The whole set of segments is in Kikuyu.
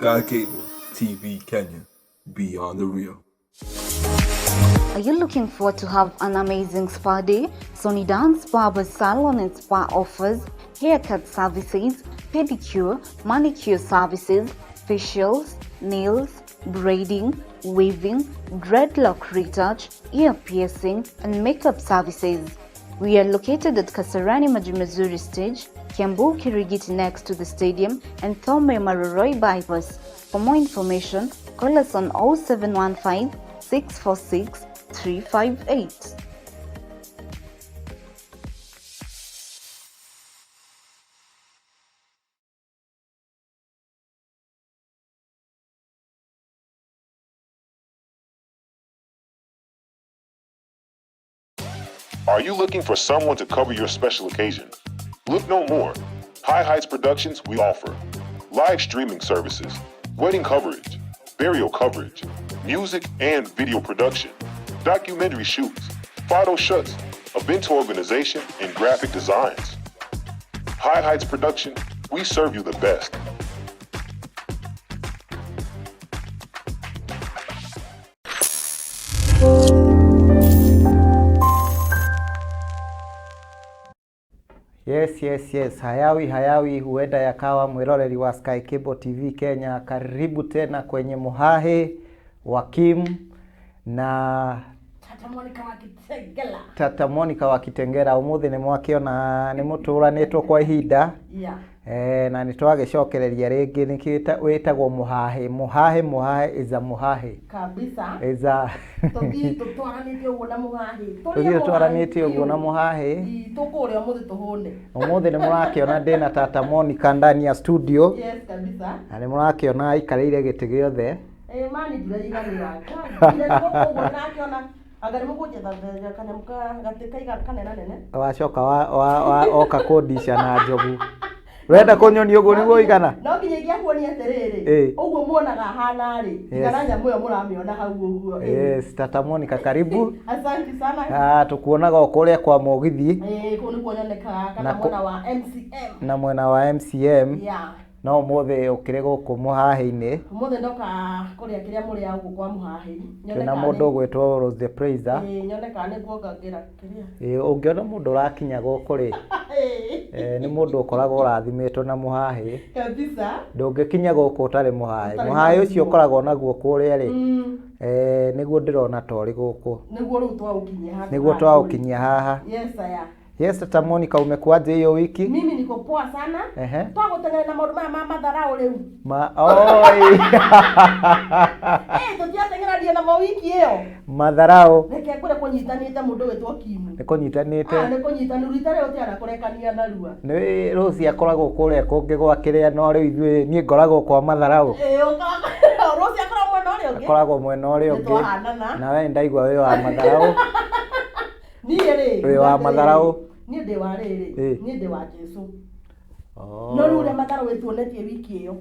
Sky Cable TV Kenya, beyond the real. Are you looking forward to have an amazing spa day? Sony Dance Barber Salon and Spa offers haircut services, pedicure, manicure services, facials, nails, braiding, weaving, dreadlock retouch, ear piercing, and makeup services. We are located at Kasarani Majimazuri Stage, Kiambu Kirigiti next to the stadium, and Thome Maroroi Bypass. For more information, call us on 0715 646 358. Are you looking for someone to cover your special occasion? Look no more. High Heights Productions, we offer live streaming services, wedding coverage, burial coverage, music and video production, documentary shoots, photo shoots, event organization, and graphic designs. High Heights Production, we serve you the best. Yes, yes, yes. Hayawi hayawi huenda yakawa. Mwiroreri wa Sky Cable TV Kenya, karibu tena kwenye Muhahe wa Kim na Tata Monica wa Kitengela. Tata Monica wa Kitengera. Umuthi nĩ mwakiona nĩ mũtũranĩtwo kwa ihinda. Eh, na nĩ twagĩcokereria rĩngĩ nĩkĩo wĩtagwo Muhahe. Muhahe, Muhahe is a Muhahe. Kabisa. Is a Tũthiĩ tũtwaranĩte ũguo na mũhahi. Tũthiĩ tũtwaranĩte ũguo na Muhahe. Tũkũrĩa ũmũthĩ tũhũne. Umuthi nĩ mũrakĩona ndĩna Tata Monica ndani ya studio. Yes, kabisa. Na nĩ mũrakĩona aikarĩire gĩtĩ gĩothe. Eh, mani ndirayiganĩra. Ngira gũkũ ũguo ndĩrakĩona anga nĩ mũkũnjetha kanyamũ ka gatĩ kaiga kanena nene. Wacoka wa oka kũndica na njogu. Ũrenda kũnyonia ũguo nĩguo igana? No nginya ingĩakuonia atĩrĩrĩ. Ĩ. Ũguo muonaga hana rĩ. Tigana nyamũ ĩyo mũramĩona hau ũguo. Ĩ. Yes, Tata Monica karibu. Asante sana. Ah, tukuonaga o kũrĩa kwa mũgithi. Ĩ, kũu nĩkuo nyonekaga Na kana kũ- mwena wa MCM. Na mwena wa MCM. Yeah. No ũmũthĩ ũkĩrĩ gũkũ Mũhahe-inĩ. Ũmũthĩ ndoka kũrĩa kĩrĩa mũrĩaga gũkũ kwa Mũhahe. Twĩna mũndũ ũgwĩtwo Rose the Praiser. Ĩ, nyonekaga nĩ kuongagĩra kĩrĩa. Ĩ, ũngĩona mũndũ ũrakinya gũkũ rĩ, eh, nĩ mũndũ ũkoragwo ũrathimĩtwo na Mũhahe. Kabisa. Ndũngĩkinya gũkũ ũtarĩ Mũhahe. Ũtarĩ Mũhahe ũcio mũhahe. ũkoragwo naguo kũrĩa rĩ, Mm. eh, nĩguo ndĩrona ta ũrĩ gũkũ. Nĩguo rĩu twaũkinyia haha. Nĩguo twaũkinyia haha. Yes, aya. Yes, Tata Monica, umekuaje hiyo wiki? Mimi niko poa sana. Ehe. Twagũteng'era na maũndũ maya ma matharau rĩu. Ma oi. Eh, tũtiateng'erania namo wiki ĩyo. Matharau Reke ngwĩre kũnyitanĩte mũndũ wĩtwo Kimu. nĩ kũnyitanĩte. Ah, nĩ kũnyitanu rita rĩu ũtiana kũrekania narua. Nĩ Rose akoragwo kũrĩa kũngĩ gwa kĩrĩa no rĩu ithuĩ niĩ ngoragwo kwa matharau. Ĩ, ũkoragwo Rose akoragwo mwena ũrĩa ũngĩ. Akoragwo mwena ũrĩa Nĩ ũngĩ. twahanana. Na we ndaigua wĩ wa matharau. Niĩ rĩ. Wĩ wa matharau. Niĩ ndĩ wa rĩrĩ. Ĩ. Niĩ ndĩ wa Jesũ. Oh. No rĩu ũrĩa matharau ĩtuonetie wiki ĩyo.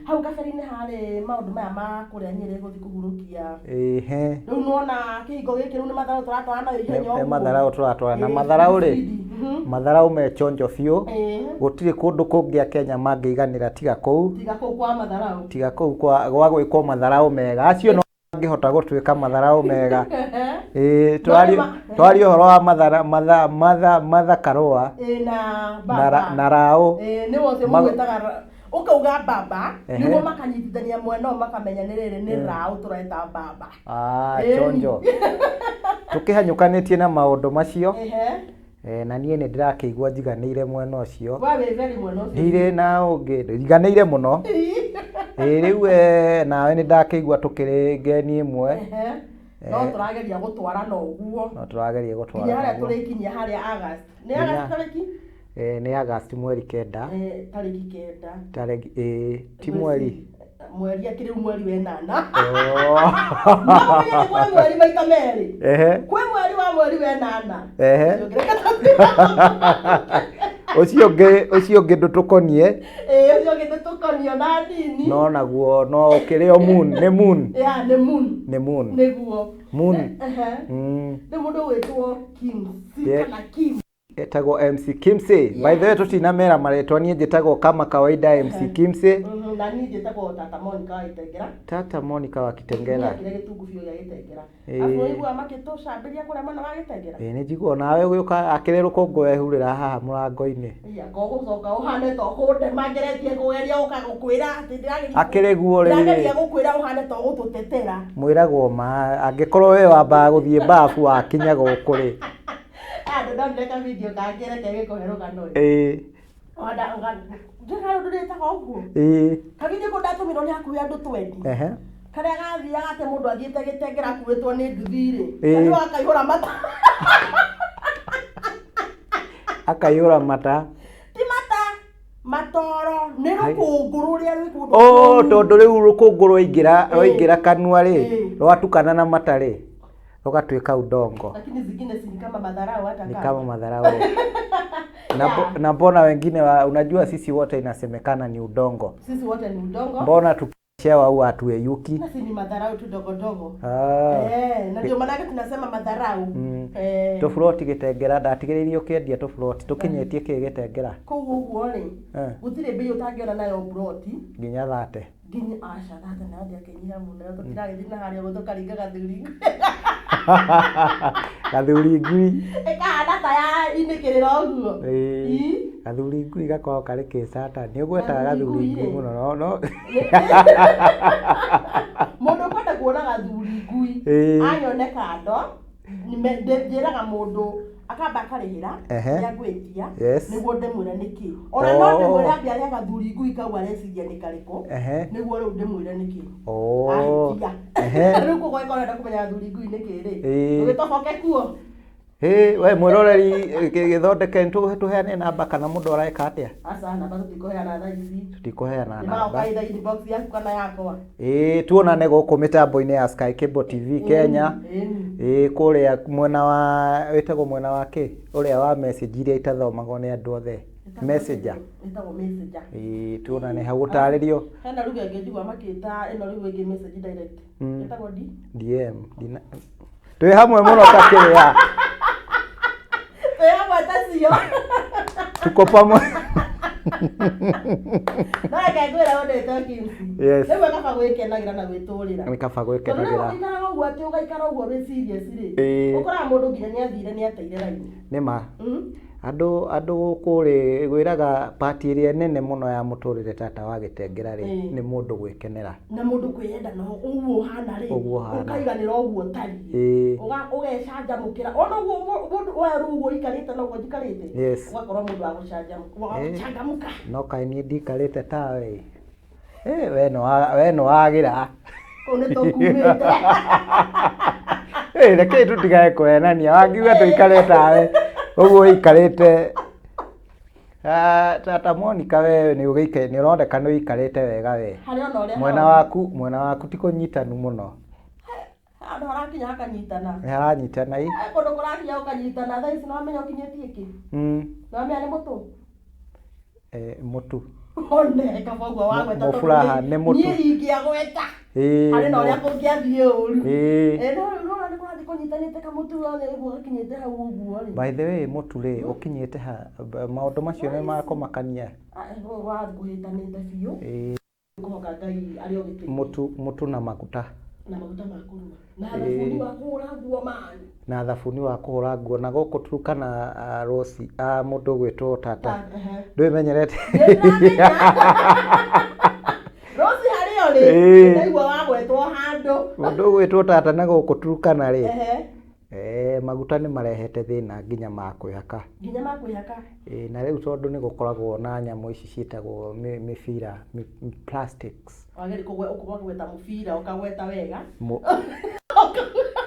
Hau kabere-inĩ harĩ maũndũ maya ma kũrĩa Nyĩrĩ gũthiĩ kũhurũkia. Ehe. Rĩu nĩwona kĩhingo gĩkĩ rĩu nĩ matharau tũratwara nayo ihenya Nĩ ũguo. matharau tũratwara na Ĩ, matharau rĩ. speed. Mhm. Matharau me chonjo biũ. Ĩ. Gũtirĩ kũndũ kũngĩ a Kenya mangĩiganĩra tiga kũu. Tiga kũu kwa matharau. Tiga kũu kwa gwa gwĩkwo matharau mega. Acio no mangĩhota gũtuĩka matharau mega. Ĩĩ, twarie ũhoro wa mathara matha matha matha Karũa Ĩ, na na baba. na Raũ. Ĩ, nĩwe ũcio mũgwĩtaga ũkauga baba Ehe. nĩguo makanyitithania mwena ũyũ makamenya nĩ rĩrĩ nĩ raũ tũreta baba. Ah, Ĩni. chonjo. Tũkĩhanyũkanĩtie na maũndũ macio. Ehe. Eh, na niĩ nĩ ndĩrakĩigua njiganĩire mwena ũcio. We wĩ very mwena ũcio. Ndirĩ na ũngĩ, njiganĩire mũno. Ĩĩ rĩu eh, nawe nĩ ndakĩigua tũkĩrĩ ngeni ĩmwe. Ehe. No tũrageria gũtwarana ũguo. No tũrageria gũtwara. Nginya harĩa ũguo. tũrĩkinyia harĩa August. Nĩ Nginya- August tarĩki? Eh, nĩ August mweri kenda. Eh, tarĩki kenda. Tarĩki ĩĩ ti mweri. Mweri akĩrĩ rĩu mweri wenana. Oh. No ũmenye nĩ kwĩ mweri maita merĩ. Ehe. Kwĩ mweri wa mweri wenana. Ehe. Ũcio ũngĩ reke tũthiĩ. Ũcio ũngĩ ũcio ũngĩ ndũtũkonie. Ĩĩ ũcio ũngĩ ndũtũkonio na nini. No naguo no ũkĩrĩ o moon, nĩ moon. Yeah, nĩ moon. Nĩ moon. Nĩguo. Moon. Ehe. Mm. Rĩu mũndũ ũgwĩtwo Kim. Si Yeah. kana Kim. Etagwo MC Kimsey. By the way, tũtinamera marĩtwa, niĩ njĩtagwo kama kawaida MC Kimsey. Na niĩ njĩtagwo Tata Monica wa Gĩtengera. Tata Monica wa Kitengela. Kĩrĩa gĩtungu biũ gĩa Gĩtengera. Ĩĩ. Abu ũiguaga makĩtũcambĩria kũrĩa mwena wa Gĩtengera. Ĩĩ, nĩ njiguaga nawe ũgĩũka akĩrĩ rũkũngũ wehurĩra haha mũrango-inĩ. Iya, gũgũcoka ũhane ta ũkũndema ngeretie kũgeria gũka gũkwĩra atĩ ndĩrageria Akĩrĩ guo rĩu rĩ. ndĩrageria gũkwĩra ũhane ta ũgũtũtetera. Mwĩragwo ma angĩkorwo we wambaga gũthiĩ bafu wakinya gũkũ rĩ. Andũ ndonire ka video kangĩ reke gĩkũhe rũgano rĩ. Ĩĩ. Wanda njĩra ũndũ rĩtaga ũguo. Ĩĩ. Kavideo kau ndatũmĩrwo nĩ hakuhĩ andũ 20. Ehe. Karĩa gathiaga atĩ mũndũ athiĩte Gĩtengera akuĩtwo nĩ nduthi rĩ. Ĩĩ. Andũ akaihũra mata. Akaihũra mata. Ti mata. Matoro nĩ rũkũngũ rũrĩa rwĩ kũndũ. Oh, kũu. tondũ rĩu rũkũngũ rwaingĩra rwaingĩra kanua rĩ, Ĩĩ. rwatukana na mata rĩ, rũgatuĩka udongo. Lakini zingine si ni kama madharau hata Ni kama. kama madharau. Na mbona wengine unajua sisi wote inasemekana ni udongo. Sisi wote ni udongo. Mbona tukishewa huwa hatueyuki? Na si ni madharau tu dogo dogo. Ah. Eh, na ndio maanake tunasema madharau. Eh. Tũburoti Gĩtengera ndatigĩrĩirie ũkĩendia tũburoti tũkinyĩtie kĩ Gĩtengera Kũu ũguo rĩ, Eh. gũtirĩ mbei ũtangĩona nayo mburoti nginya thate. nginya aca thate nayo ndĩakĩnyiha mũno tũtiragĩthiĩ na harĩa ũguo tũkaringa gathuri. Gathuri ngui. Ĩkahana ta ya inĩkĩrĩra ũguo. Ĩĩ. Ii. Gathuri ngui gakoragwo karĩ kĩ Satan. Nĩ ũgwetaga Gathuri gathuri ngui ngui rĩ. mũno no no. Mũndũ ũkwenda kuona gathuri ngui Ĩĩ. anyone kando njĩraga mũndũ akamba akarĩhĩra Ehe. rĩa ngwĩtia Yes. nĩguo ndĩmwĩre nĩkĩ ona no Oh. ndĩmwĩre ambia arĩa gathuri ngui kau areciria nĩ karĩkũ Ehe. nĩguo rĩu ndĩmwĩre nĩkĩ Oh. ahĩtia Ehe. rĩu koguo angĩkorwo ũrenda kũmenya gathuri ngui nĩkĩ rĩ Ĩĩ. ũgĩtoboke kuo. Hĩ, we mwĩroreri gĩthondeke tũheane namba kana mũndũ areka atĩa? Aca namba tũtikũheana thaa ici. Tũtikũheana namba. Nĩmagoka either inbox yaku kana yakwa. Ĩĩ, tuonane gũkũ mĩtambo-inĩ ya Sky Cable TV Kenya. Ĩni. Ĩĩ, kũrĩa mwena wa wĩtagwo mwena wa kĩ? Ũrĩa wa message iria itathomagwo nĩ andũ othe. Messenger. Ĩtagwo messenger. Ĩĩ, tuonane hau gũtarĩrio. Hena ruga ĩngĩ njiguaga makĩta ĩno rĩu ĩngĩ message direct. Ĩtagwo D. DM. Twĩ hamwe mũno ta kĩrĩa. Twĩ hamwe ta cio. Tuko pamoja. No reke ngwĩre ũndũ wĩtagwo Kimsi. Yes. Rĩmwe kaba gwĩkenagĩra na gwĩtũrĩra. Nĩ kaba Tondũ rĩu gwĩkenagĩra. ũikaraga ũguo atĩ ũgaikara ũguo wĩ serious rĩ. Ĩĩ. Ũkoraga mũndũ nginya nĩ athire nĩ ateire raini. Nĩ ma. Andũ andũ gũkũ rĩ gwĩraga pati ĩrĩa nene mũno ya mũtũrĩre tata wa Gĩtengera rĩ Ĩĩ. nĩ mũndũ gwĩkenera. Na mũndũ kwĩyenda na ũguo ũhana rĩ. Ũguo ũhana. Ũkaiganĩra ũguo ũtariĩ. Ĩĩ. Ũgecanjamũkĩra ona ũguo mũndũ we rĩu ũguo ũikarĩte na ũguo njikarĩte. Yes. Ũgakorwo mũndũ wa gũcanjamũka. Wa Ĩĩ. gũcangamũka. No kaĩ niĩ ndikarĩte tawe ĩ. We no wagĩra. Kũu nĩ tũkumĩte. Ĩ, rekei tũtigae kũhenania wangiuga tũikare tawe ũguo ũikarĩte. Ah, Tata Monica we nĩ ũgĩikare nĩ ũroneka nĩ ũikarĩte wega we. Harĩ ona ũrĩa Mwena haroneka. waku mwena waku ti kũnyitanu mũno. Handũ harakinya hakanyitana. Nĩ haranyitana ĩ. Kũndũ kũrakinya gũkanyitana thaa ici nĩwamenya ũkinyĩtie kĩ? Nĩwamenya nĩ mũtũ? Mũtu. One kaba ũguo wagweta tondũ Mũburaha nĩ mũtu. niĩ ingĩagweta. Ĩĩ. Harĩ na ũrĩa kũngĩathiĩ ũru. Ĩĩ. Ĩĩ no rĩu nĩwona nĩ kũrathiĩ kũnyitanĩte kamũtu yothe ũguo gakinyĩte hau ũguo rĩ. By the way, mũtu rĩ ũkinyĩte ha? Maũndũ macio nĩ makũmakania. Wathiĩ kũhĩtanĩte biũ. Ĩĩ. Ngũhoka Ngai arĩ o gĩtĩ. Mũtu mũtu na maguta. Na maguta ma kũruga. Na thabuni wa kũhũra nguo man. Na thabuni wa kũhũra nguo na gũkũ Turkana Rosi mũndũ ũgwĩtwo tata. Ndwĩmenyerete. Rosi harĩ o rĩ. Ĩĩ. Ndaigua wagwetwo handũ. Mũndũ ũgwĩtwo tata na gũkũ Turkana rĩ. Ehe. Maguta nĩ marehete thĩna nginya ma kwĩhaka. Nginya ma kwĩhaka. Ĩĩ, na rĩu tondũ nĩ gũkoragwo na nyamũ ici ciĩtagwo mĩbira, plastics. Wagĩrĩirwo ũkũgweta mũbira ũkagweta wega.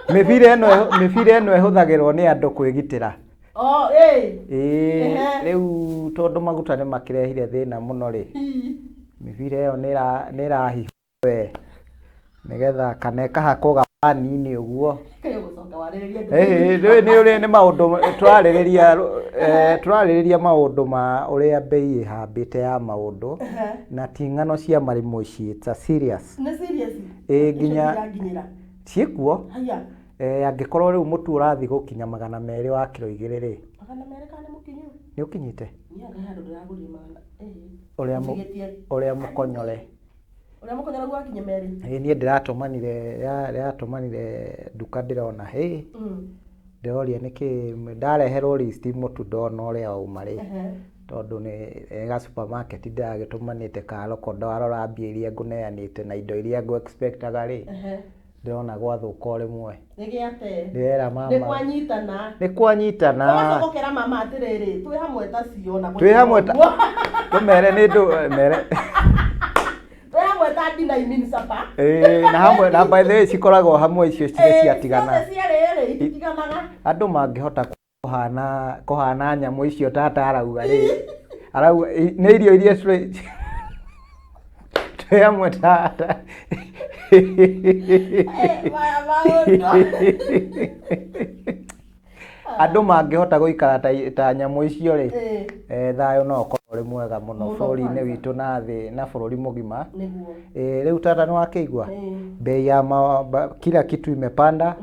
Mĩbira ĩno mĩbira ĩno ĩhũthagĩrwo nĩ andũ kwĩgitĩra. Oh, ĩĩ. Ĩĩ, Ehe. rĩu tondũ maguta nĩ makĩrehire thĩna mũno rĩ, mĩbira ĩyo nĩ ĩrahihwo we nĩgetha kana ĩkahakwo gabani-inĩ ũguo. Kaĩ ũgũcoka warĩrĩrie Ĩĩ, nĩ ũrĩa nĩ maũndũ tũrarĩrĩria tũrarĩrĩria maũndũ ma ũrĩa mbei ĩhambĩte ya maũndũ na ti ng'ano cia marimũ ici, it's a serious. Nĩ serious. Ĩĩ, nginya Iranginyĩra. ciĩkuo. Haya. Angĩkorwo rĩu mũtu ũrathiĩ gũkinya 200 wa kiro 2 rĩ, 200 kana nĩ mũkinyu. Nĩ ũkinyĩte? Niĩ anga he handũ ndĩragũrire magana Ũrĩa Njigĩtie. Ũrĩa mũkonyore. Ũrĩa mũkonyore gwakinya 2. Ĩĩ niĩ ndĩratũmanire ndĩratũmanire nduka ndĩrona hĩ ndĩroria nĩkĩ ndareherwo list mũtu ndona ũrĩa wauma rĩ tondũ nĩ ga supermarket ndĩragĩtũmanĩte ka roko ndarora mbia iria ngũneanĩte na indo iria ngũ expectaga rĩ ndĩrona gwathũka o rĩmwe. Nĩ gĩate. Ndĩrera Nĩ mama kwanyitana. Nĩ kwanyitana. Ũgacoka ũkera mama atĩrĩrĩ, twĩ hamwe ta cio na Twĩ hamwe ta tũmere nĩ ndũ mere twĩ hamwe ta dinner, I mean supper. Ĩĩ, na hamwe na by the way cikoragwo hamwe icio citirĩ ciatigana. Ciothe cierĩ rĩ ititiganaga. Andũ mangĩhota kũhana nyamũ icio tata arauga rĩ arauga nĩ irio iria twĩ hamwe tata. Maya maũndũ. Andũ mangĩhota gũikara ta nyamũ icio rĩ thayũ no ũkorwo ũrĩ mwega mũno Mũno bũrũri-inĩ kwanza. witũ na thĩ na bũrũri mũgima. Nĩguo. Rĩu tata nĩ wakĩigua bei ya kila kitu imepanda,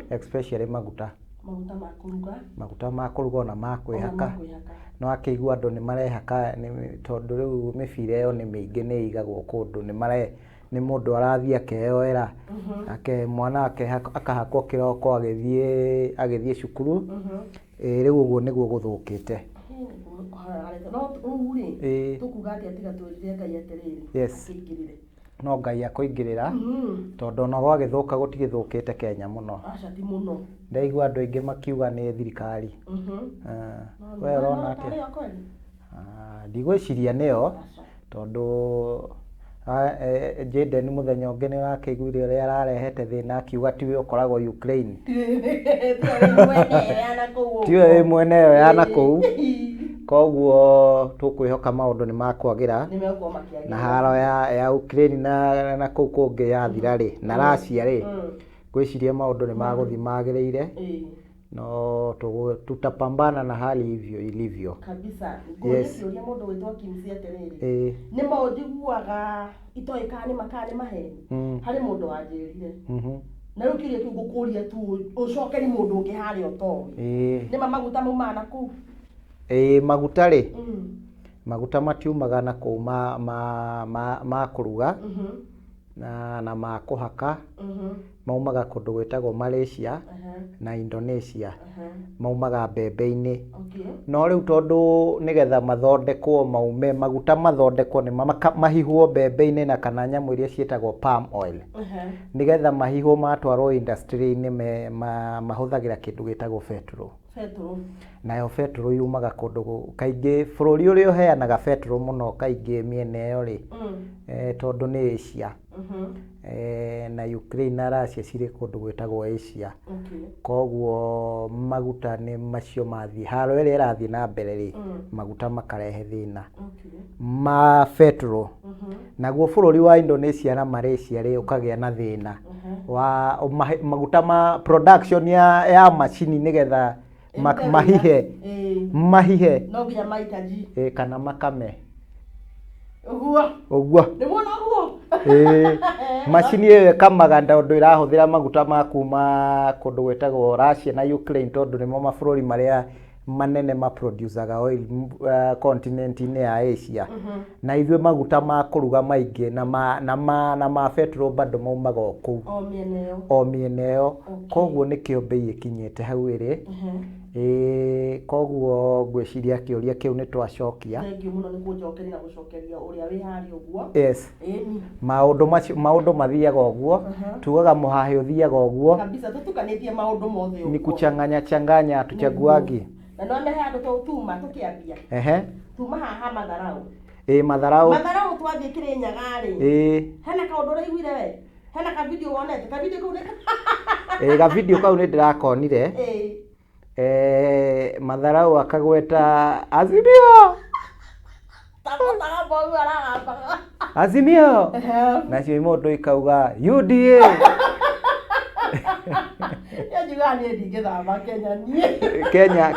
especially maguta. Maguta ma kũruga. Maguta ma kũruga ona ma Ona kwĩhaka. ma kwĩhaka. Nĩ wakĩigua andũ nĩ marehaka tondũ rĩu mĩbira ĩyo nĩ mĩingĩ nĩ ĩigagwo kũndũ nĩ mũndũ arathiĩ akeyoera ake mwana akahakwo kĩroko agĩthiĩ cukuru. Rĩu ũguo nĩguo gũthũkĩte. No rĩu rĩ tũkuga atĩa tiga twĩrire Ngai atĩrĩrĩ akĩingĩrĩre. No Ngai akũingĩrĩra tondũ ona gwagĩthũka gũtigĩthũkĩte Kenya mũno. Aca ti mũno. Ndaigua andũ aingĩ makiuga nĩ thirikari. We ũrona atĩa? Tarĩ o kweli? Ndigwĩciria nĩyo tondũ Jaden mũthenya ũngĩ nĩ ũrakĩiguire ũrĩa ararehete thĩna akiuga tiwe ũkoragwo Ukraine. Tiwe Tiwe wĩ mwene ĩyo ya nakũu. Koguo tũkwĩhoka maũndũ nĩ makwagĩra Nĩmegũkorwo makĩagĩra. na haro ya Ukraine na kũu kũngĩ yathira rĩ na Russia rĩ ngwĩciria maũndũ nĩ magũthiĩ magĩrĩire no tutapambana na hali hivyo ilivyo. Kabisa. Ngũria kĩũria mũndũ wĩtwo Kimsi atĩrĩrĩ, nĩ maũ njiguaga itoĩ kana nĩ ma kana nĩ maheni. Harĩ mũndũ wanjĩrire na rĩu kĩũria kĩu ngũkũria tu ũcokeri mũndũ ũngĩ harĩa ũtoĩ. Nĩ ma maguta maumaga na kũu? Ĩĩ maguta rĩ maguta matiumaga na kũu ma kũruga na ma kũhaka maumaga kũndũ gwĩtagwo Malaysia na Indonesia maumaga mbembe-inĩ. No rĩu tondũ nĩgetha mathondekwo maume maguta mathondekwo nĩ mahihwo mbembe-inĩ na kana nyamũ iria ciĩtagwo palm oil nĩgetha mahihwo matwarwo industry-inĩ mahũthagĩra kĩndũ gĩtagwo betũrũ. Betũrũ. Nayo betũrũ yumaga kũndũ kaingĩ bũrũri ũrĩa ũheanaga betũrũ mũno kaingĩ mĩena ĩyo rĩ tondũ nĩ Asia. Na Ukraine na Russia cirĩ kũndũ gwĩtagwo Asia. Koguo maguta nĩ macio mathiĩ haro ĩrĩa ĩrathiĩ na mbere rĩ maguta makarehe thĩna ma betũrũ. Naguo bũrũri wa Indonesia na Malaysia rĩ ũkagĩa na thĩna wa maguta ma production ya macini nĩgetha mahihe mahihe No nginya mahitaji kana makame. Ũguo. Ũguo. Nĩ muona ũguo? Macini ĩyo ĩkamaga tondũ ĩrahũthĩra maguta ma kuma kũndũ gwĩtagwo Russia na Ukraine tondũ nĩmo mabũrũri marĩa manene maproducaga oil continent-inĩ ya Asia. Na ithuĩ maguta ma kũruga maingĩ na ma petrol bado maumaga o kũu. O mĩena ĩyo. O mĩena ĩyo. Koguo nĩkĩo bei ĩkinyĩte hau ĩrĩ. Koguo ngwĩciria kĩũria kĩu nĩ twacokia. Thank you mũno nĩ kũnjokeria na gũcokeria ũrĩa wĩ harĩa ũguo. Yes. Ĩni. Maũndũ macio maũndũ mathiaga ũguo. Tugaga mũhahĩ ũthiaga ũguo. Kabisa tũtukanĩtie maũndũ mothe ũguo. Ni kuchanganya changanya tuchaguagi. Na no he handũ tuma tũkĩambia. Tuma haha Matharau. Ĩĩ Matharau. Matharau twathiĩ Kĩrĩnyaga rĩ. Hena kaũndũ ũraiguire we? Hena ka video wonete? Ka video kau nĩ Ĩĩ ga video kau nĩ ndĩrakonire. Matharau akagweta Azimio. Azimio. Nacio imũndũ ikauga UDA. Njugaga niĩ ndingĩthama Kenya niĩ.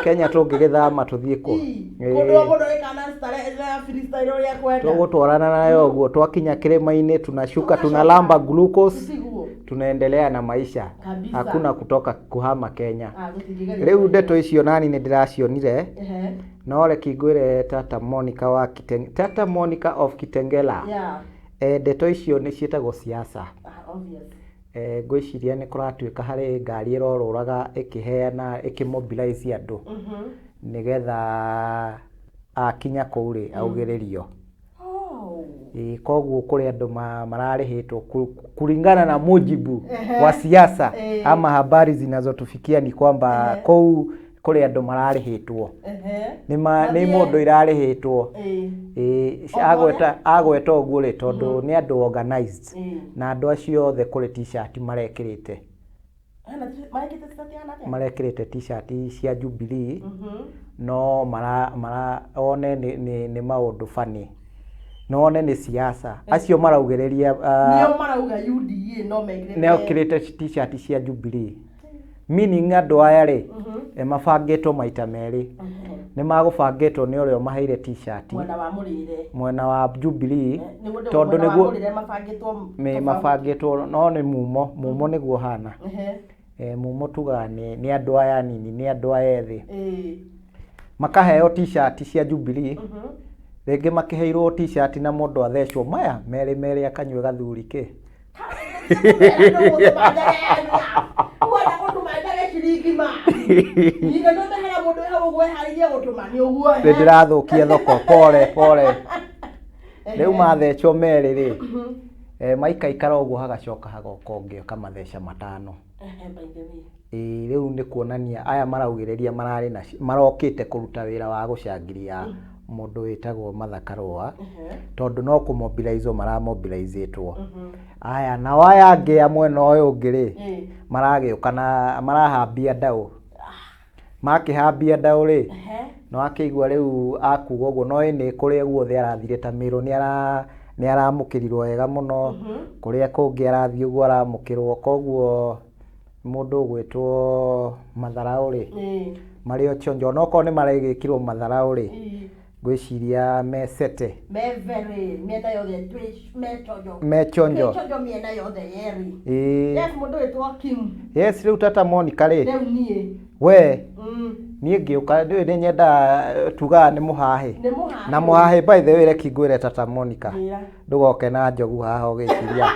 Kenya tũngĩgĩthama tũthiĩ kũ? Kũndũ o mũndũ arĩkaga na starehe na freestyle ũrĩa ekwenda. Tũgũtwarana nayo ũguo twakinya kĩrĩma-inĩ tunashuka tunalamba glucose. Tiguo. Tunaendelea na maisha. Kabisa. Hakuna kutoka kuhama Kenya. Ah, gũtingĩgerio. Rĩu ndeto icio nani nĩ ndĩracionire. Ehe. No reke ngwĩre Tata Monica wa Tata Monica of Kitengela. Yeah. Ndeto icio nĩ ciĩtagwo siasa. Ah, obvious. Ngwĩciria nĩ kũratuĩka harĩ ngari ĩrorũraga ĩkĩheana, ĩkĩmobilize andũ nĩgetha akinya kũu rĩ augĩrĩrio. Oh. Ĩĩ, koguo kũrĩ andũ mararĩhĩtwo kulingana na mujibu wa siasa ama habari zinazotufikia ni kwamba kũu kũrĩ andũ mararĩhĩtwo. Ehe. Nĩ Mathiĩ- mũndũ irarĩhĩtwo. Ĩĩ. Ĩĩ, O agweta ũguo rĩ, tondũ nĩ andũ organized. Ĩĩ. Na andũ acio othe kũrĩ t-shirt marekĩrĩte. Hena marekĩrĩte t-shirt ihana atĩa? Marekĩrĩte t-shirt cia Jubilee. No mara mara one nĩ maũndũ funny. No one nĩ siasa. Acio maraugĩrĩria Nĩo marauga UDA no mekĩrĩte. nĩokĩrĩte t-shirt cia Jubilee. Meaning andũ aya rĩ, mabangĩtwo maita merĩ. Nĩ magũbangĩtwo nĩ ũrĩa ũmaheire t-shirt. Mwena wa mũrĩre. Mwena wa Jubilee. Nĩguo Tondũ mwena wa nĩguo mũrĩre mabangĩtwo nĩ tofauti. mabangĩtwo no nĩ mumo, mumo nĩguo hana. Ehe. Mumo tugaga nĩ andũ aya anini, nĩ andũ aya ethĩ. Ĩĩ. Makaheo t-shirt cia Jubilee. Rĩngĩ makĩheirwo t-shirt na mũndũ athecwo maya merĩ merĩ akanyue gathuri kĩ. Wenda gũtũma njage ciringi ma. Nyina no hena mũndũ wĩ hau ũguo eharĩirie gũtũma nĩ ũguo. Nĩ ndĩrathũkia thoko, pole pole. Rĩu mathecwo merĩ rĩ, maikaikara ũguo hagacoka hagoka ũngĩ akamatheca matano. Ehe, by the way. Ĩĩ, rĩu nĩ kuonania aya maraugĩrĩria mararĩ na marokĩte kũruta wĩra wa gũcangiria mũndũ wĩtagwo Martha Karũa, tondũ no kũmobilizwo maramobilizĩtwo. Aya nao aya angĩ a mwena ũyũ ũngĩ rĩ, maragĩũka na marahambia ndaũ. Makĩhambia ndaũ rĩ, nĩ wakĩigua rĩu akuga ũguo, no ĩnĩ kũrĩa guothe arathire ta Mĩrũ nĩ aramũkĩrirwo wega mũno, kũrĩa kũngĩ arathiĩ ũguo aramũkĩrwo, koguo mũndũ ũgwĩtwo Matharaũ rĩ, marĩ o chonjo, onokorwo nĩ maragĩkirwo Matharaũ rĩ, ngwĩciria mecete. Me very mĩena yothe twĩ me chonjo. Me chonjo. Twĩ chonjo mĩena yothe yerĩ. Ĩĩ. Yes, mũndũ wĩtwo Kim. Yes, rĩu Tata Monica rĩ, Rĩu niĩ. we niĩ ngĩũka ndũĩ nĩ nyendaga tugaga nĩ mũhahĩ. Nĩ mũhahĩ. Na mũhahĩ by the way reke ngwĩre Tata Monica. Njĩra. Ndũgoke na njogu haha ũgĩciria.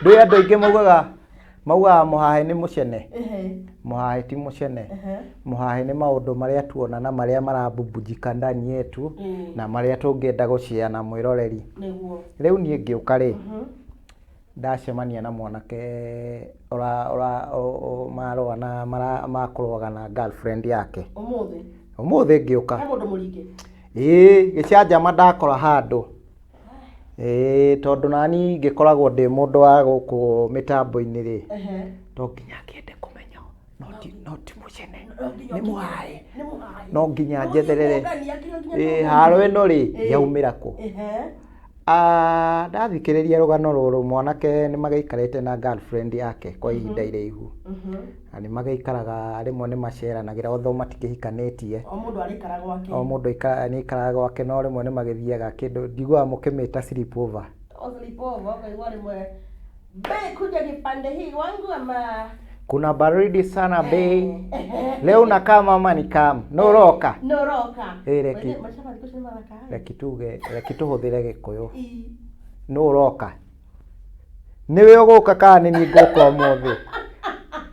Ndũĩ andũ aingĩ maugaga mũhahĩ nĩ mũcene. Ehe. Mũhahĩ ti mũcene. Ehe. Mũhahĩ nĩ maũndũ marĩa tuona na marĩa marabubujika ndani yetu na marĩa tũngĩenda gũshare na mwĩroreri. Nĩguo. Rĩu niĩ ngĩũka rĩ, ndacemania na mwanake marũa na makũrũaga na girlfriend yake. Ũmũthĩ. Ũmũthĩ ngĩũka. He mũndũ mũringe. Ĩĩ, gĩcanjama ndakora handũ. Ĩĩ, tondũ nani ngĩkoragwo ndĩ mũndũ wa gũkũ mĩtambo-inĩ rĩ, Ehe. to nginya ngĩende kũmenya, no ti mũcene, No nginya nĩ ũkinye. mũhahĩ. Nĩ mũhahĩ. No nginya No njetherere. ũngania kĩrĩa nginya Ĩĩ, tũngania. haro ĩno rĩ, Ĩĩ. yaumĩra kũ? Ehe. Ndathikĩrĩria rũgano rũrũ, mwanake nĩ magĩikarĩte na girlfriend yake kwa ihinda iraihu. Na nĩ magĩikaraga, rĩmwe nĩ maceranagĩra although matikĩhikanĩtie. O mũndũ araikara gwake. O mũndũ nĩ aikaraga gwake, no rĩmwe nĩ magĩthiaga kĩndũ, njiguaga mũkĩmĩta sleepover. O sleepover, ũkaigua rĩmwe, "Bae, kuja kipande hii wangu ama Kuna baridi sana bae. Leo unakaa mama ni kam. No ũroka. No ũroka. Ĩ, reki. By the way, maica ma thikũ ici nĩ mathaka. Reki tuge, reki tũhũthĩre Gĩkũyũ. Ĩ. Nũ ũroka? Nĩwe ũgũka kana nĩ niĩ ngũka ũmũthĩ?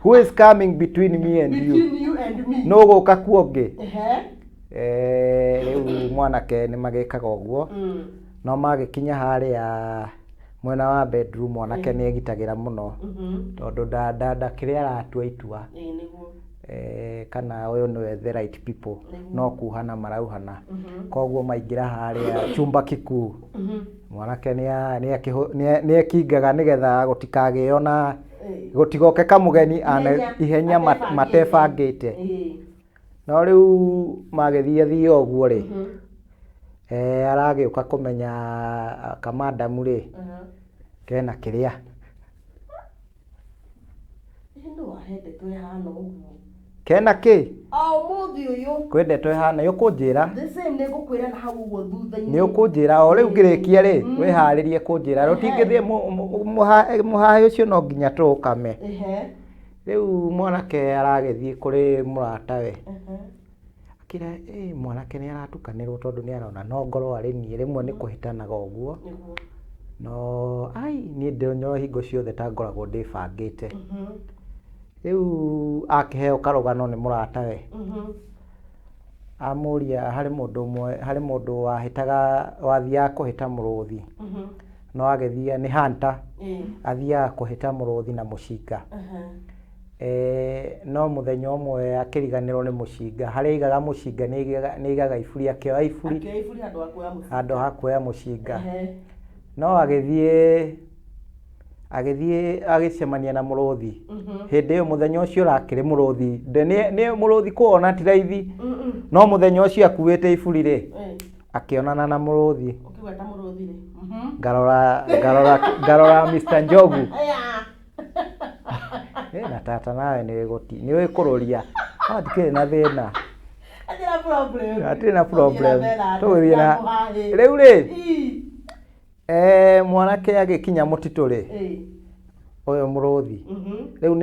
Who is coming between me and you? Between you and me. Nũ ũgũka kuo ũngĩ? Ehe. Rĩu mwanake nĩ magĩkaga ũguo. No magĩkinya harĩa mwena wa bedroom, mwanake nĩ egitagĩra mũno. Tondũ ndakĩrĩ aratua itua. Ĩ, nĩguo. Kana ũyũ nĩwe the right people, no kuhana marauhana. Koguo maingĩra harĩa chumba kikuu, mwanake nĩ ekingaga nĩgetha gũtikagĩo na gũtigoke kamũgeni ihenya matebangĩte. Ĩ. No rĩu magĩthiĩ ũguo rĩ, aragĩũka kũmenya kamandamu rĩ, kena kĩrĩa. Ĩ, nũ wahe ndeto ĩhana ũguo? Kena kĩ? O ũmũthĩ ũyũ. Kwĩ ndeto ĩhana, nĩ ũkũnjĩra. The same nĩ ngũkwĩra na hau ũguo thutha-inĩ. Nĩ ũkũnjĩra o rĩu ngĩrĩkia rĩ, wĩharĩrie kũnjĩra. Rĩu tingĩthiĩ mũhahe ũcio no nginya tũũkame. Rĩu mwanake aragĩthiĩ kũrĩ mũratawe. Akĩra, ĩ mwanake nĩ aratukanĩrwo tondũ nĩ arona no ngorwo arĩ niĩ, rĩmwe nĩ kũhĩtanaga ũguo. No ai niĩ ndĩronyoa hingo ciothe ta ngoragwo ndĩbangĩte. Rĩu akĩheo karũgano nĩ mũratawe. Amũria harĩ mũndũ ũmwe, harĩ mũndũ wahĩtaga, wathiaga kũhĩta mũrũthi. No agĩthiĩ, nĩ hunter, athiaga kũhĩta mũrũthi na mũcinga. No mũthenya ũmwe akĩriganĩrwo nĩ mũcinga. Harĩa aigaga mũcinga nĩ aigaga iburi, akĩoya iburi handũ ha kuoya mũcinga. No agĩthiĩ agĩthiĩ agĩcemania na mũrũthi. Hĩndĩ ĩyo mũthenya ũcio ũrakĩrĩ mũrũthi. Nĩ mũrũthi kũwona ti raithi. No mũthenya ũcio akuĩte iburi rĩ, akĩonana na mũrũthi. Ũkĩgweta mũrũthi rĩ. Ngarora ngarora ngarora Mr. Njogu. Na tata nawe nĩ gũti nĩ ũĩ kũrũria. No ndikĩrĩ na thĩna. Hatirĩ na problem. Tũgũthiĩ na rĩu rĩ. Mwanake agĩkinya mũtitũ rĩ, ũyũ mũrũthi, rĩu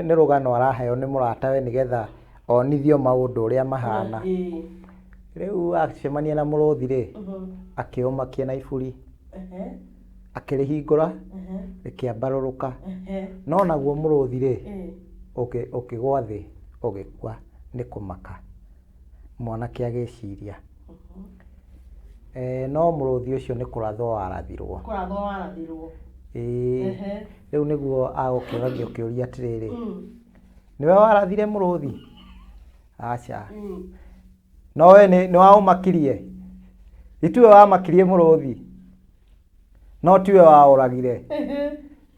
nĩ rũgano araheo nĩ mũratawe nĩgetha onithio maũndũ ũrĩa mahana. Rĩu acemania na mũrũthi rĩ, akĩũmakia na iburi, akĩrĩhingũra, rĩkĩambarũrũka. No naguo mũrũthi rĩ, ũkĩgwa thĩ ũgĩkua nĩ kũmaka. Mwanake agĩciria. No mũrũthi ũcio nĩ kũrathwo warathirwo. Kũrathwo warathirwo. Ĩĩ. Rĩu nĩguo agũkĩũragio kĩũria atĩrĩrĩ, nĩwe warathire mũrũthi? Aca. No we nĩ waũmakirie? Itiwe wamakirie mũrũthi? No tiwe waũragire?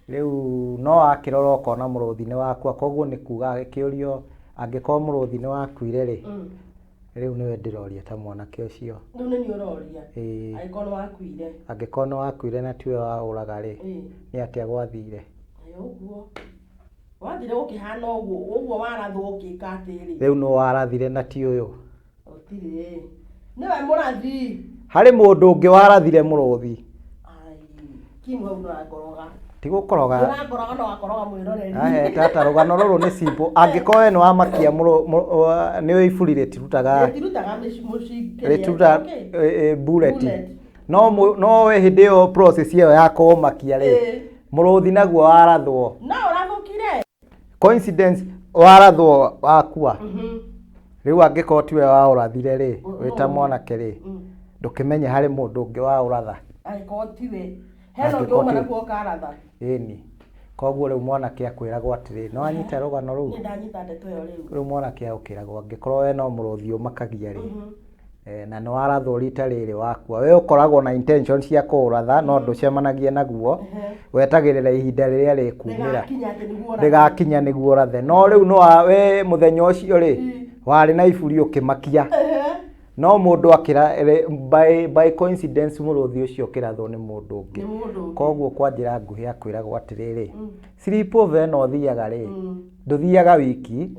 Rĩu no akĩrora ũkona mũrũthi nĩ wakua, koguo nĩ kuga agĩkĩũrio angĩkorwo mũrũthi nĩ wakuire rĩ, rĩu nĩwe ndĩroria ta mwanake ũcio. Rĩu nĩ niĩ ũroria. Angĩkorwo nĩ wakuire. Angĩkorwo nĩ wakuire na tiwe waũraga rĩ, nĩ atĩa gwathire? Ũguo. Wathire gũkĩhana ũguo, ũguo warathwo ũgĩka atĩrĩ. Rĩu nũ warathire na ti ũyũ? Gũtirĩ. Nĩwe mũrathi. Harĩ mũndũ ũngĩ warathire mũrũthi. Ai, Kim hau ndũrakoroga. Ti gũkoroga. Ndũrakoroga no wakoroga mwĩroreri. Ahe tata rũgano rũrũ nĩ simple. Angĩkorwo we nĩ wamakia nĩ iburi rĩtirutaga. Rĩtirutaga mũcinga. Rĩtirutaga bullet. No we hĩndĩ ĩyo process ĩyo ya kũũmakia rĩ, mũrũthi naguo warathwo. No ũrathũkire. Coincidence warathwo wakua. Rĩu angĩkorwo tiwe waũrathire rĩ, wĩ ta mwanake rĩ, ndũkĩmenye harĩ mũndũ ũngĩ waũratha. Angĩkorwo tiwe. Hena ũngĩ uma naguo ũkaratha. Ĩni. Koguo rĩu mwanake akwĩragwo atĩrĩ, nĩ wanyita rũgano rũu? Nĩ ndanyita ndeto ĩyo rĩu. Rĩu mwanake agũkĩragwo angĩkorwo we no mũrũthi ũmakagia rĩ, na nĩ warathwo rita rĩrĩ wakua, we ũkoragwo na intention cia kũũratha no ndũcemanagia naguo, wetagĩrĩra ihinda rĩrĩa rĩkumĩra. Rĩgakinya nĩguo ũrathe. No rĩu no we mũthenya ũcio rĩ, warĩ na iburi ũkĩmakia. No mũndũ akĩra by coincidence mũrũthi ũcio ũkĩrathwo nĩ mũndũ ũngĩ. Koguo kwa njĩra nguhĩ akwĩragwo atĩrĩrĩ, sleep over ĩno ũthiaga rĩ, ndũthiaga wiki,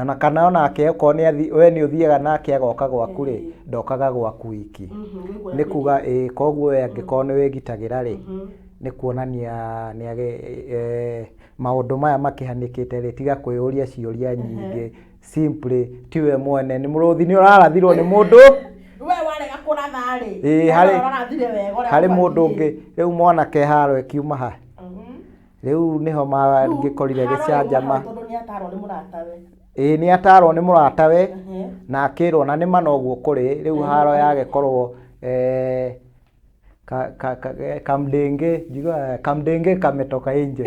ona kana onake okorwo nĩ we nĩ ũthiaga nake agoka gwaku rĩ, ndokaga gwaku wiki. Nĩ kuga ĩĩ, koguo we angĩkorwo nĩ wĩgitagĩra rĩ, nĩ kuonania nĩ maũndũ maya makĩhanĩkĩte rĩ, tiga kwĩyũria ciũria nyingĩ. Simply tiwe mwene, nĩ mũrũthi nĩ ũrarathirwo nĩ mũndũ. We warega kũratha rĩ. Ĩĩ, harĩ mũndũ ũngĩ. Rĩu mwanake haro ĩkiuma ha. Rĩu nĩho mangĩkorire gĩcanjama. Tondũ nĩ atarwo nĩ mũratawe. Ĩĩ nĩ atarwo nĩ mũratawe na akĩrwo na nĩ ma noguo kũrĩ. Rĩu haro yagĩkorwo kamdenge, njiguaga kamdenge kametoka nje.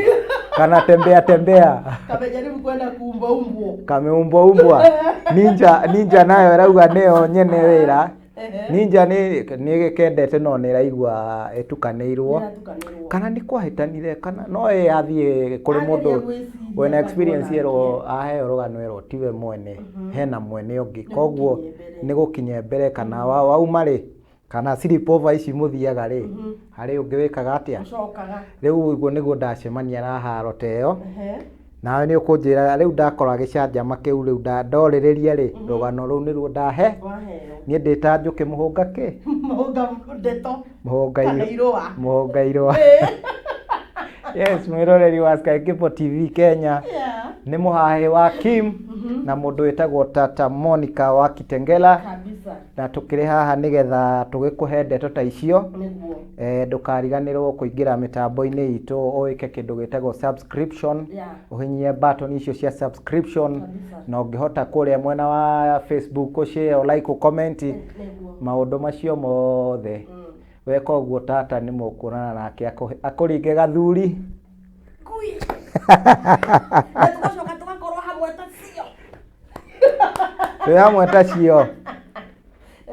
Kanatembea tembea. Kamejaribu kwenda kuumbwa umbwa. Kameumbwa umbwa. Ninja ninja nayo ĩrauga nĩyo nyene wĩra. Ninja nĩ gĩkendete no nĩ ĩraigua ĩtukanĩirwo. Kana nĩ kwahĩtanire kana no ĩ athiĩ kũrĩ mũndũ wĩna experience erwo aheo rũgano erwo tiwe mwene, hena mwene ũngĩ. Koguo nĩ gũkinya mbere kana wauma rĩ, kana sleepover ici mũthiaga rĩ, harĩ ũngĩ wĩkaga atĩa? Rĩu ũguo nĩguo ndacemania na haro ta ĩyo. Nawe nĩ ũkũnjĩra rĩu ndakora gĩcanjama kĩu rĩu ndorĩrĩria rĩ, rũgano rũu nĩruo ndahe. Waheo. Niĩ ndĩ ta njũkĩ mũhũnga kĩ? Mũhũnga ndeto. Mũhũnga Kana irũa. Mũhũnga irũa. Yes, mwĩroreri wa Sky Cable TV Kenya. Yeah. Nĩ mũhahĩ wa Kim na mũndũ wĩtagwo Tata Monica wa Kitengela. Kabisa. Na tũkĩrĩ haha nĩgetha tũgĩkũhe ndeto ta icio. Nĩguo. Ndũkariganĩrwo kũingĩra mĩtambo-inĩ itũ ũĩke kĩndũ gĩtagwo subscription. Yeah. Ũhinyie button icio cia subscription. Kabisa. Na ũngĩhota kũrĩa mwena wa Facebook ũshare, ũlike, ũcomment. Nĩguo. Maũndũ macio mothe. Weka ũguo tata nĩ mũkuonana nake akũringe gathuri. Ngui. Na tũgacoka tũgakorwo hamwe ta cio. Twĩ hamwe ta cio.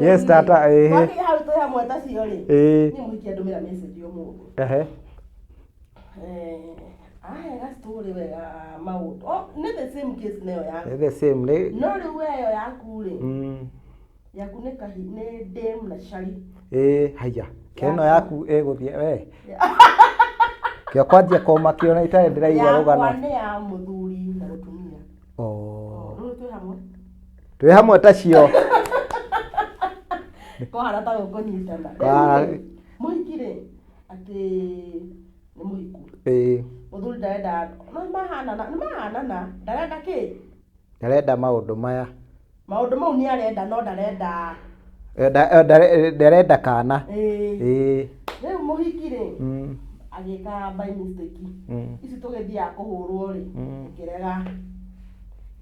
Yes, tata, ĩhĩ. Twakinya hau twĩ hamwe ta cio rĩ. Ĩĩ. Niĩ mũhiki andũmĩra message ũmũthĩ. Ehe. Ahe ga story wega maũndũ. Oh, nĩ the same case nayo yaku. Nĩ the same nĩ. No rĩu we ĩyo yaku rĩ. Yaku nĩ kahi nĩ dame na cari. Ĩĩ, haiya. Keno yaku ĩgũthiĩ we. Kĩo kwanjia kũmakio na itarĩ ndĩraigua Yakwa rũgano. nĩ ya mũthuri na mũtumia. Oh. Rĩu twĩ hamwe. Twĩ hamwe ta cio. Kwahana ta gũkũnyitana. Kwahana- Rĩu rĩ, mũhiki rĩ atĩ nĩ mũhiku. Ĩĩ. Mũthuri ndarenda no mahanana, nĩ mahanana, ndarenda kĩ? Ndarenda maũndũ maya. Maũndũ mau nĩ arenda no ndarenda. Ndarenda kana. Ĩĩ. Ĩĩ. Rĩu mũhiki rĩ agĩka by mistake. Ici tũgĩthiaga kũhũrwo rĩ, ĩkĩrega.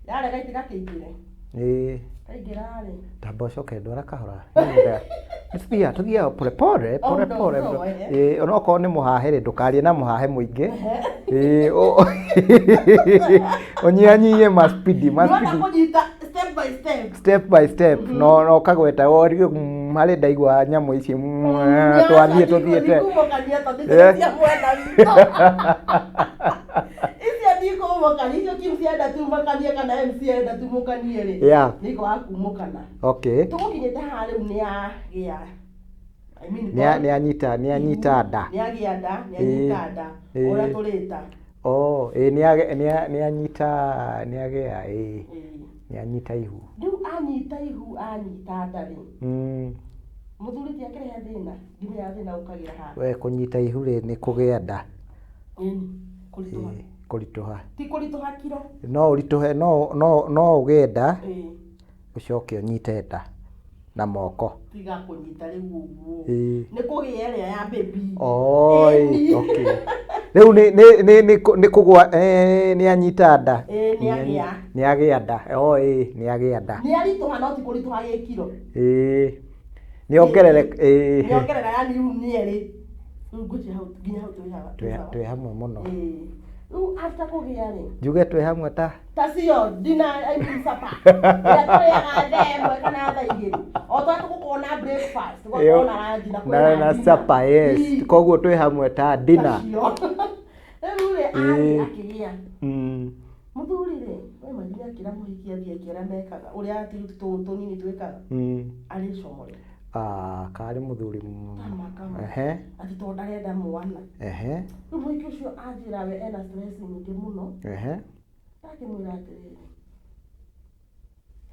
Yarega itigakĩingĩre. Ĩĩ. Kaingĩra rĩ. Tamba ũcoke ndwara kahora. Nĩtũthiaga tũthiaga pole pole pole Oh, no, pole. no, eh. Ĩĩ, onokorwo nĩ mũhahe rĩ, ndũkarie na mũhahe mũingĩ. Ĩĩ, ũnyihanyihie ma speed, ma Nĩwona speed. kũnyita step by step. Step by step. No no ũkagweta worio harĩ ndaigua nyamũ ici twathiĩ tũthiĩte. Ndikumũkania tondũ icio Eh. cia mwena witũ. Icio ndikumũkania, icio Kim cienda tumũkanie kana MC enda tumũkanie rĩ. Yeah. Nĩ kwaga kumũkana. Okay. Tũgũkinyĩte haha rĩu nĩ agĩa. I mean, Nĩ anyita nda. Nĩ agĩa nda, nĩ anyita nda. Ĩĩ. Ũrĩa tũrĩta. Oh, ĩĩ nĩ anyita nĩ agĩa ĩĩ. Ĩĩ. Nĩ anyita ihu. Rĩu anyita ihu anyita nda rĩ. Mũthuri ti akĩrehe thĩna, ndimenyaga thĩna ũkagĩra haha. We kũnyita ihu rĩ nĩ kũgĩa nda. Ĩni, kũritũha. Ĩĩ, kũritũha. Ti kũritũha kiro. No ũritũhe no no no ũgĩe nda Ĩĩ. ũcoke ũnyite nda na moko. Tiga kũnyita rĩu ũguo. Ĩĩ. Nĩ kũgĩa ĩrĩa ya baby. Oh, Ĩni. okay. Rĩu nĩ nĩ nĩ nĩ nĩ kũgwa nĩ anyita nda. Ĩĩ, nĩ agĩa. Nĩ agĩa nda. Oh, ĩĩ, nĩ agĩa nda. Nĩ aritũha no ti kũritũha gĩkiro. Ĩĩ. Nĩ ongerere ĩĩ. Nĩ ongerera yani rĩu nĩ erĩ. Rĩu ngwĩciria hau nginya hau twĩ hawa. Twĩ hamwe mũno. Ĩĩ. Rĩu after kũgĩa rĩ. Njuge twĩ hamwe ta Ta cio dinner, I mean supper. Ĩrĩa tũrĩaga thaa ĩmwe kana thaa igĩrĩ. O ta tũgũkorwo na breakfast, tũgakorwo na lunch na kwĩna na dinner. supper, yes. Ĩĩ. Koguo twĩ hamwe ta dinner. Tacio. Rĩu rĩ, athiĩ akĩgĩa. Mũthuri rĩ, we imagine akĩra mũhiki athiĩ eke ũrĩa mekaga, ũrĩa tũnini twĩkaga. Arĩcomore. Ah, karĩ mũthuri Kama, kama. Ehe. Atĩ tondũ ndarenda mwana. Ehe. Rĩu mũhiki ũcio anjĩra we ena stress nyingĩ mũno. Ehe. Ndakĩmwĩra atĩrĩrĩ,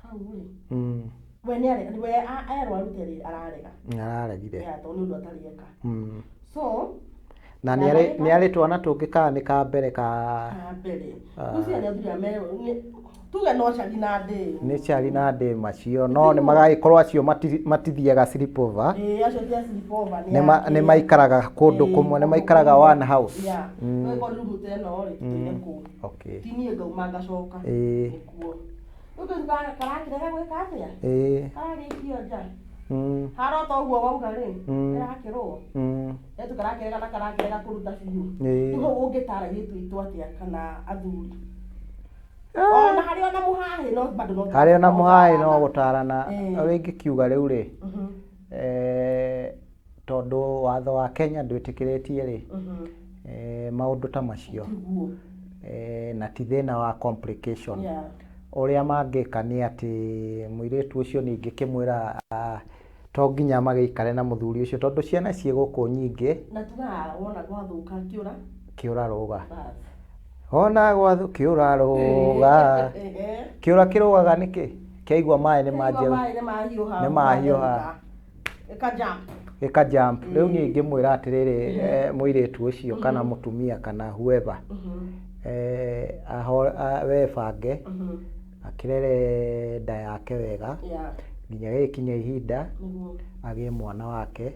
hau rĩ, we nĩ we erwo arute rĩ, ararega. Araregire. Yeah, tondũ nĩ ũndũ atarĩ eka. So, Na nĩ arĩ twana tũngĩ kana nĩ ka mbere ka ka mbere. Rĩu ciana athuri aya tuge no cari na ndĩ. Nĩ cari na ndĩ macio no nĩ magagĩkorwo acio matithiaga sleepover. Ĩĩ, acio ti a sleepover, nĩ Nĩ maikaraga kũndũ kũmwe, nĩ maikaraga one house. Yeah. Rĩu room ta ĩno rĩ, tũtũire kũu. Okay. Ti niĩ ngauma ngacoka. Ĩĩ. Nĩkuo. Rĩu kĩndũ karakĩrega gwĩka atĩa? Ĩĩ. Karagĩikio nja. Harota ũguo wauga rĩ, karakĩrwo. Rĩu karakĩrega na karakĩrega kũruta biũ. Ĩĩ. Rĩu ũngĩtara airĩtu aitũ atĩa kana athuri? Ona harĩ ona mũhahĩ no bado no Harĩ ona mũhahĩ no gũtarana. Ĩĩ. Ũrĩa ingĩkiuga rĩu rĩ, tondũ watho wa Kenya ndwĩtĩkĩrĩtie rĩ, maũndũ ta macio. Tiguo. Na ti thĩna wa complication. Yeah. Ũrĩa mangĩka nĩ atĩ mũirĩtu ũcio ningĩ kĩmwĩra to nginya magĩikare na mũthuri ũcio tondũ ciana ciĩ gũkũ nyingĩ. Na tugaga wona gwathũka kĩũra. Kĩũra rũga. Bas. Ona gwathu kĩũra rũga. Kĩũra kĩrũgaga nĩkĩ? Kĩaigua maĩ nĩ manjia Maĩ nĩ mahiũha. Nĩ mahiũha. Ĩka jump. Gĩka jump. Rĩu niĩ ingĩmwĩra atĩrĩrĩ, mũirĩtu ũcio kana mũtumia kana whoever, we bange akĩrere nda yake wega nginya gĩgĩkinya ihinda Nĩguo. agĩe mwana wake,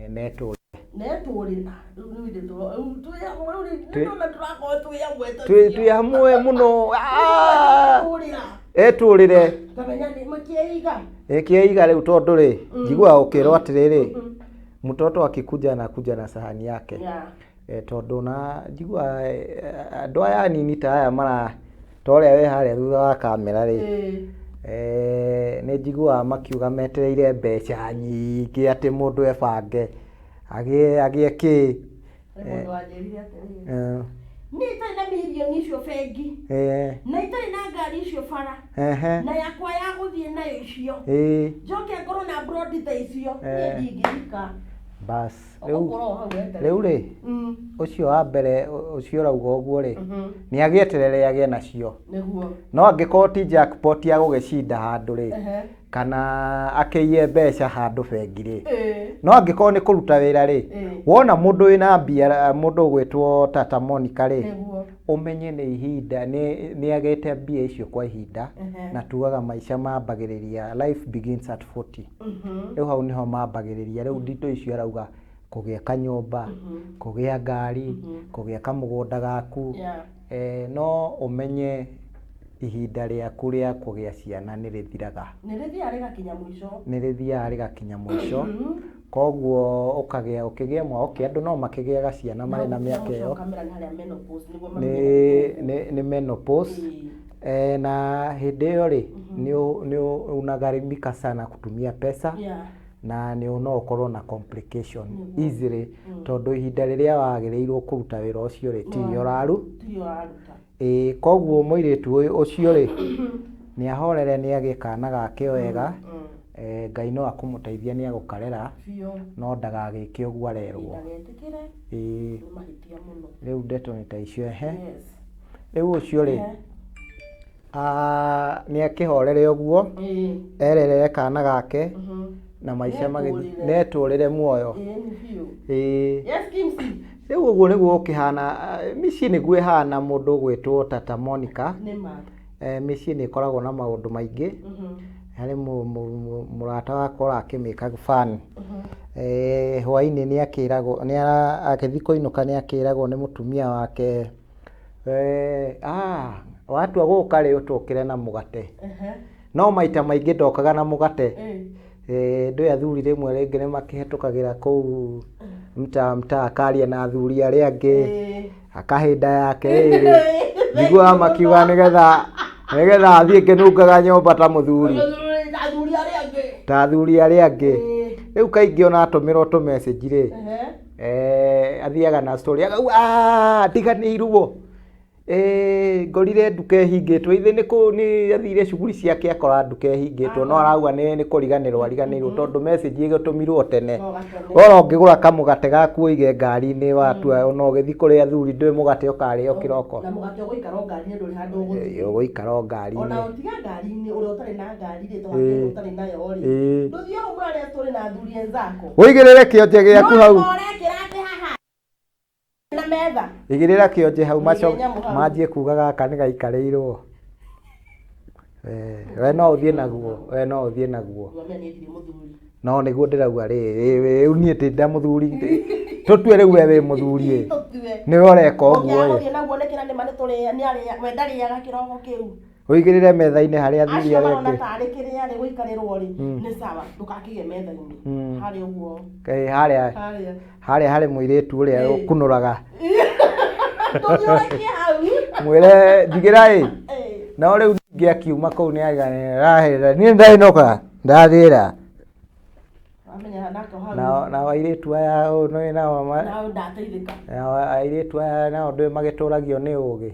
na etũrĩre. Netũrĩra. Rĩu nĩ ithuĩ rĩu twĩ hamwe, rĩu nĩ ndona tũrakorwo twĩ hamwe. Twĩ hamwe mũno. Ah! Etũrĩra. Etũrĩre. Ngamenya nĩ makĩiga. Ĩkĩiga rĩu tondũ rĩ, njiguaga ũkĩrwo atĩrĩrĩ, mtoto akikuja anakuja na sahani yake. Tondũ na njiguaga, andũ aya anini ta aya mara ta ũrĩa wĩ harĩa thutha wa kamera rĩ, nĩ njiguaga makiuga metereire mbeca nyingĩ atĩ mũndũ ebange agĩe kĩ. Harĩ mũndũ wanjĩrire atĩrĩrĩ, niĩ itarĩ na mirioni icio bengi, na itarĩ na ngari icio bara, na yakwa ya gũthiĩ nayo icio, njoke ngorwo na brodi ta icio, niĩ ndingĩhika. Bas rĩu Ũgũkorwo o hau weterere. Rĩu rĩ, ũcio wa mbere, ũcio ũrauga ũguo rĩ, nĩ agĩeterere agĩe nacio. Nĩguo. No angĩkorwo ti jackpot ya gũgĩcinda handũ rĩ, kana akĩiye mbeca handũ bengi rĩ, no angĩkorwo nĩ kũruta wĩra rĩ, wona mũndũ wĩna mbia, mũndũ ũgwĩtwo Tata Monica rĩ, ũmenye nĩ ihinda nĩ agĩte mbia icio kwa ihinda. Na tugaga maica mambagĩrĩria, life begins at 40. Rĩu hau nĩho mambagĩrĩria rĩu ndito icio arauga, kũgĩa kanyũmba, kũgĩa ngari, kũgĩa kamũgũnda gaku. No ũmenye ihinda rĩaku rĩa kũgĩa ciana nĩ rĩthiraga. Nĩ rĩthiaga rĩgakinya mũico. Nĩ rĩthiaga rĩgakinya mũico. Koguo ũkagĩa ũkĩgĩa mwa, okay, andũ no makĩgĩaga ciana marĩ na mĩaka ĩyo. Kamera nĩ harĩa menopause nĩguo. Nĩ menopause. Na hĩndĩ ĩyo rĩ, nĩ unagharimika sana kutumia pesa, na nĩ no ũkorwo na complication easily, tondũ ihinda rĩrĩa wagĩrĩirwo kũruta wĩra ũcio rĩ, tirio ũraru Tirio ũraruta. Ĩĩ, koguo mũirĩtu ũyũ ũcio rĩ, nĩ ahorere, nĩ agĩe kana gake wega. Ngai no akũmũteithia, nĩ agũkarera. Biũ. No ndagagĩke ũguo arerwo. Ndagetĩkĩre. Ĩĩ. Nĩ mahĩtia mũno. Rĩu ndeto nĩ ta icio, ehe. Yes. Rĩu ũcio rĩ, nĩ akĩhorere ũguo, ererere kana gake na maica magĩthiĩ, Netũrĩre. netũrĩre muoyo. Ĩĩ, nĩ biũ. Ĩĩ. Yes, Kimsi. Rĩu ũguo nĩguo ũkĩhana, mĩciĩ nĩguo ĩhana, mũndũ ũgwĩtwo Tata Monica. Nĩ ma. Mĩciĩ nĩ ĩkoragwo na maũndũ maingĩ. Harĩ mũrata wakwa ũrakĩmĩka fan, hwainĩ nĩ akĩragwo, nĩ agĩthiĩ kũinũka, nĩ akĩragwo nĩ mũtumia wake, "Ah, watua gũka rĩ, ũtũkĩre na mũgate." No maita maingĩ ndokaga na mũgate. Ndũĩ athuri rĩmwe rĩngĩ nĩ makĩhetũkagĩra kũu mtaa mtaa, akaria na athuri arĩa angĩ, akahĩnda yake rĩrĩ, njiguaga makiuga nĩgetha athiĩ ngĩnungaga nyũmba ta mũthuri. Athuri arĩa angĩ. Ta athuri arĩa angĩ. Rĩu kaingĩ ona atũmĩrwo tũ message rĩ, athiaga na story akauga, "Ah, ndiganĩirwo, ngorire nduka ĩhingĩtwo." Ithe nĩ kũ nĩ athire cuguri ciake akora nduka ĩhingĩtwo, no arauga nĩ kũriganĩrwo ariganĩirwo, tondũ message ĩgĩtũmirwo tene. No gatene. Wona ũngĩgũra kamũgate gaku ũige ngari-inĩ, watua ona ũgĩthiĩ kũrĩ athuri, ndũĩ mũgate ũkarĩo kĩroko. Na mũgate ũgũikara o ngari-inĩ, ndũrĩ handũ ũgũthiĩ. Ũgũikara o ngari-inĩ. Ona ũtiga ngari-inĩ, ũrĩa ũtarĩ na ngari rĩ, tondũ ũtarĩ nayo rĩ, ndũthiĩ hau mũrarĩa tũrĩ na athuri enzako. Ũigĩrĩre kĩonje gĩaku hau. No ũrekĩra atĩ haha na metha. Igĩrĩra kĩonje hau, maco Ũige nyamũ hau. Manjie kuga gaka nĩ gaikarĩirwo. We no ũthiĩ naguo, we no ũthiĩ naguo. Ngwambia niĩ ndirĩ mũthuri. No nĩguo ndĩrauga rĩ, rĩu niĩ ndĩ nda mũthuri, tũtue rĩu we wĩ mũthuri ĩ, Tũtue. nĩwe ũreka ũguo. Ũngĩaga ĩ gũthiĩ naguo nĩkĩ? Na nĩma nĩtũrĩa nĩarĩa, we ndarĩaga kĩroko kĩu. Ũigĩrĩre metha-inĩ harĩa athuri Acio arĩa marona angĩ. tarĩ kĩrĩa rĩ gũikarĩrwo rĩ, nĩ sawa, ndũgakĩgĩe metha-inĩ harĩa ũguo. Harĩa Harĩa. Harĩa harĩ mũirĩtu ũrĩa ũkunũraga. Tũthiĩ ũraikie hau. Mwĩre njigĩra ĩ. No rĩu ningĩ akiuma kũu nĩ aganĩra, niĩ ndainũka ndathĩra. Wamenya nako hau. Nao airĩtu aya ũũ nĩ nao Nao ndateithĩka. Nao airĩtu aya nao ndũĩ magĩtũragio nĩ ũgĩ,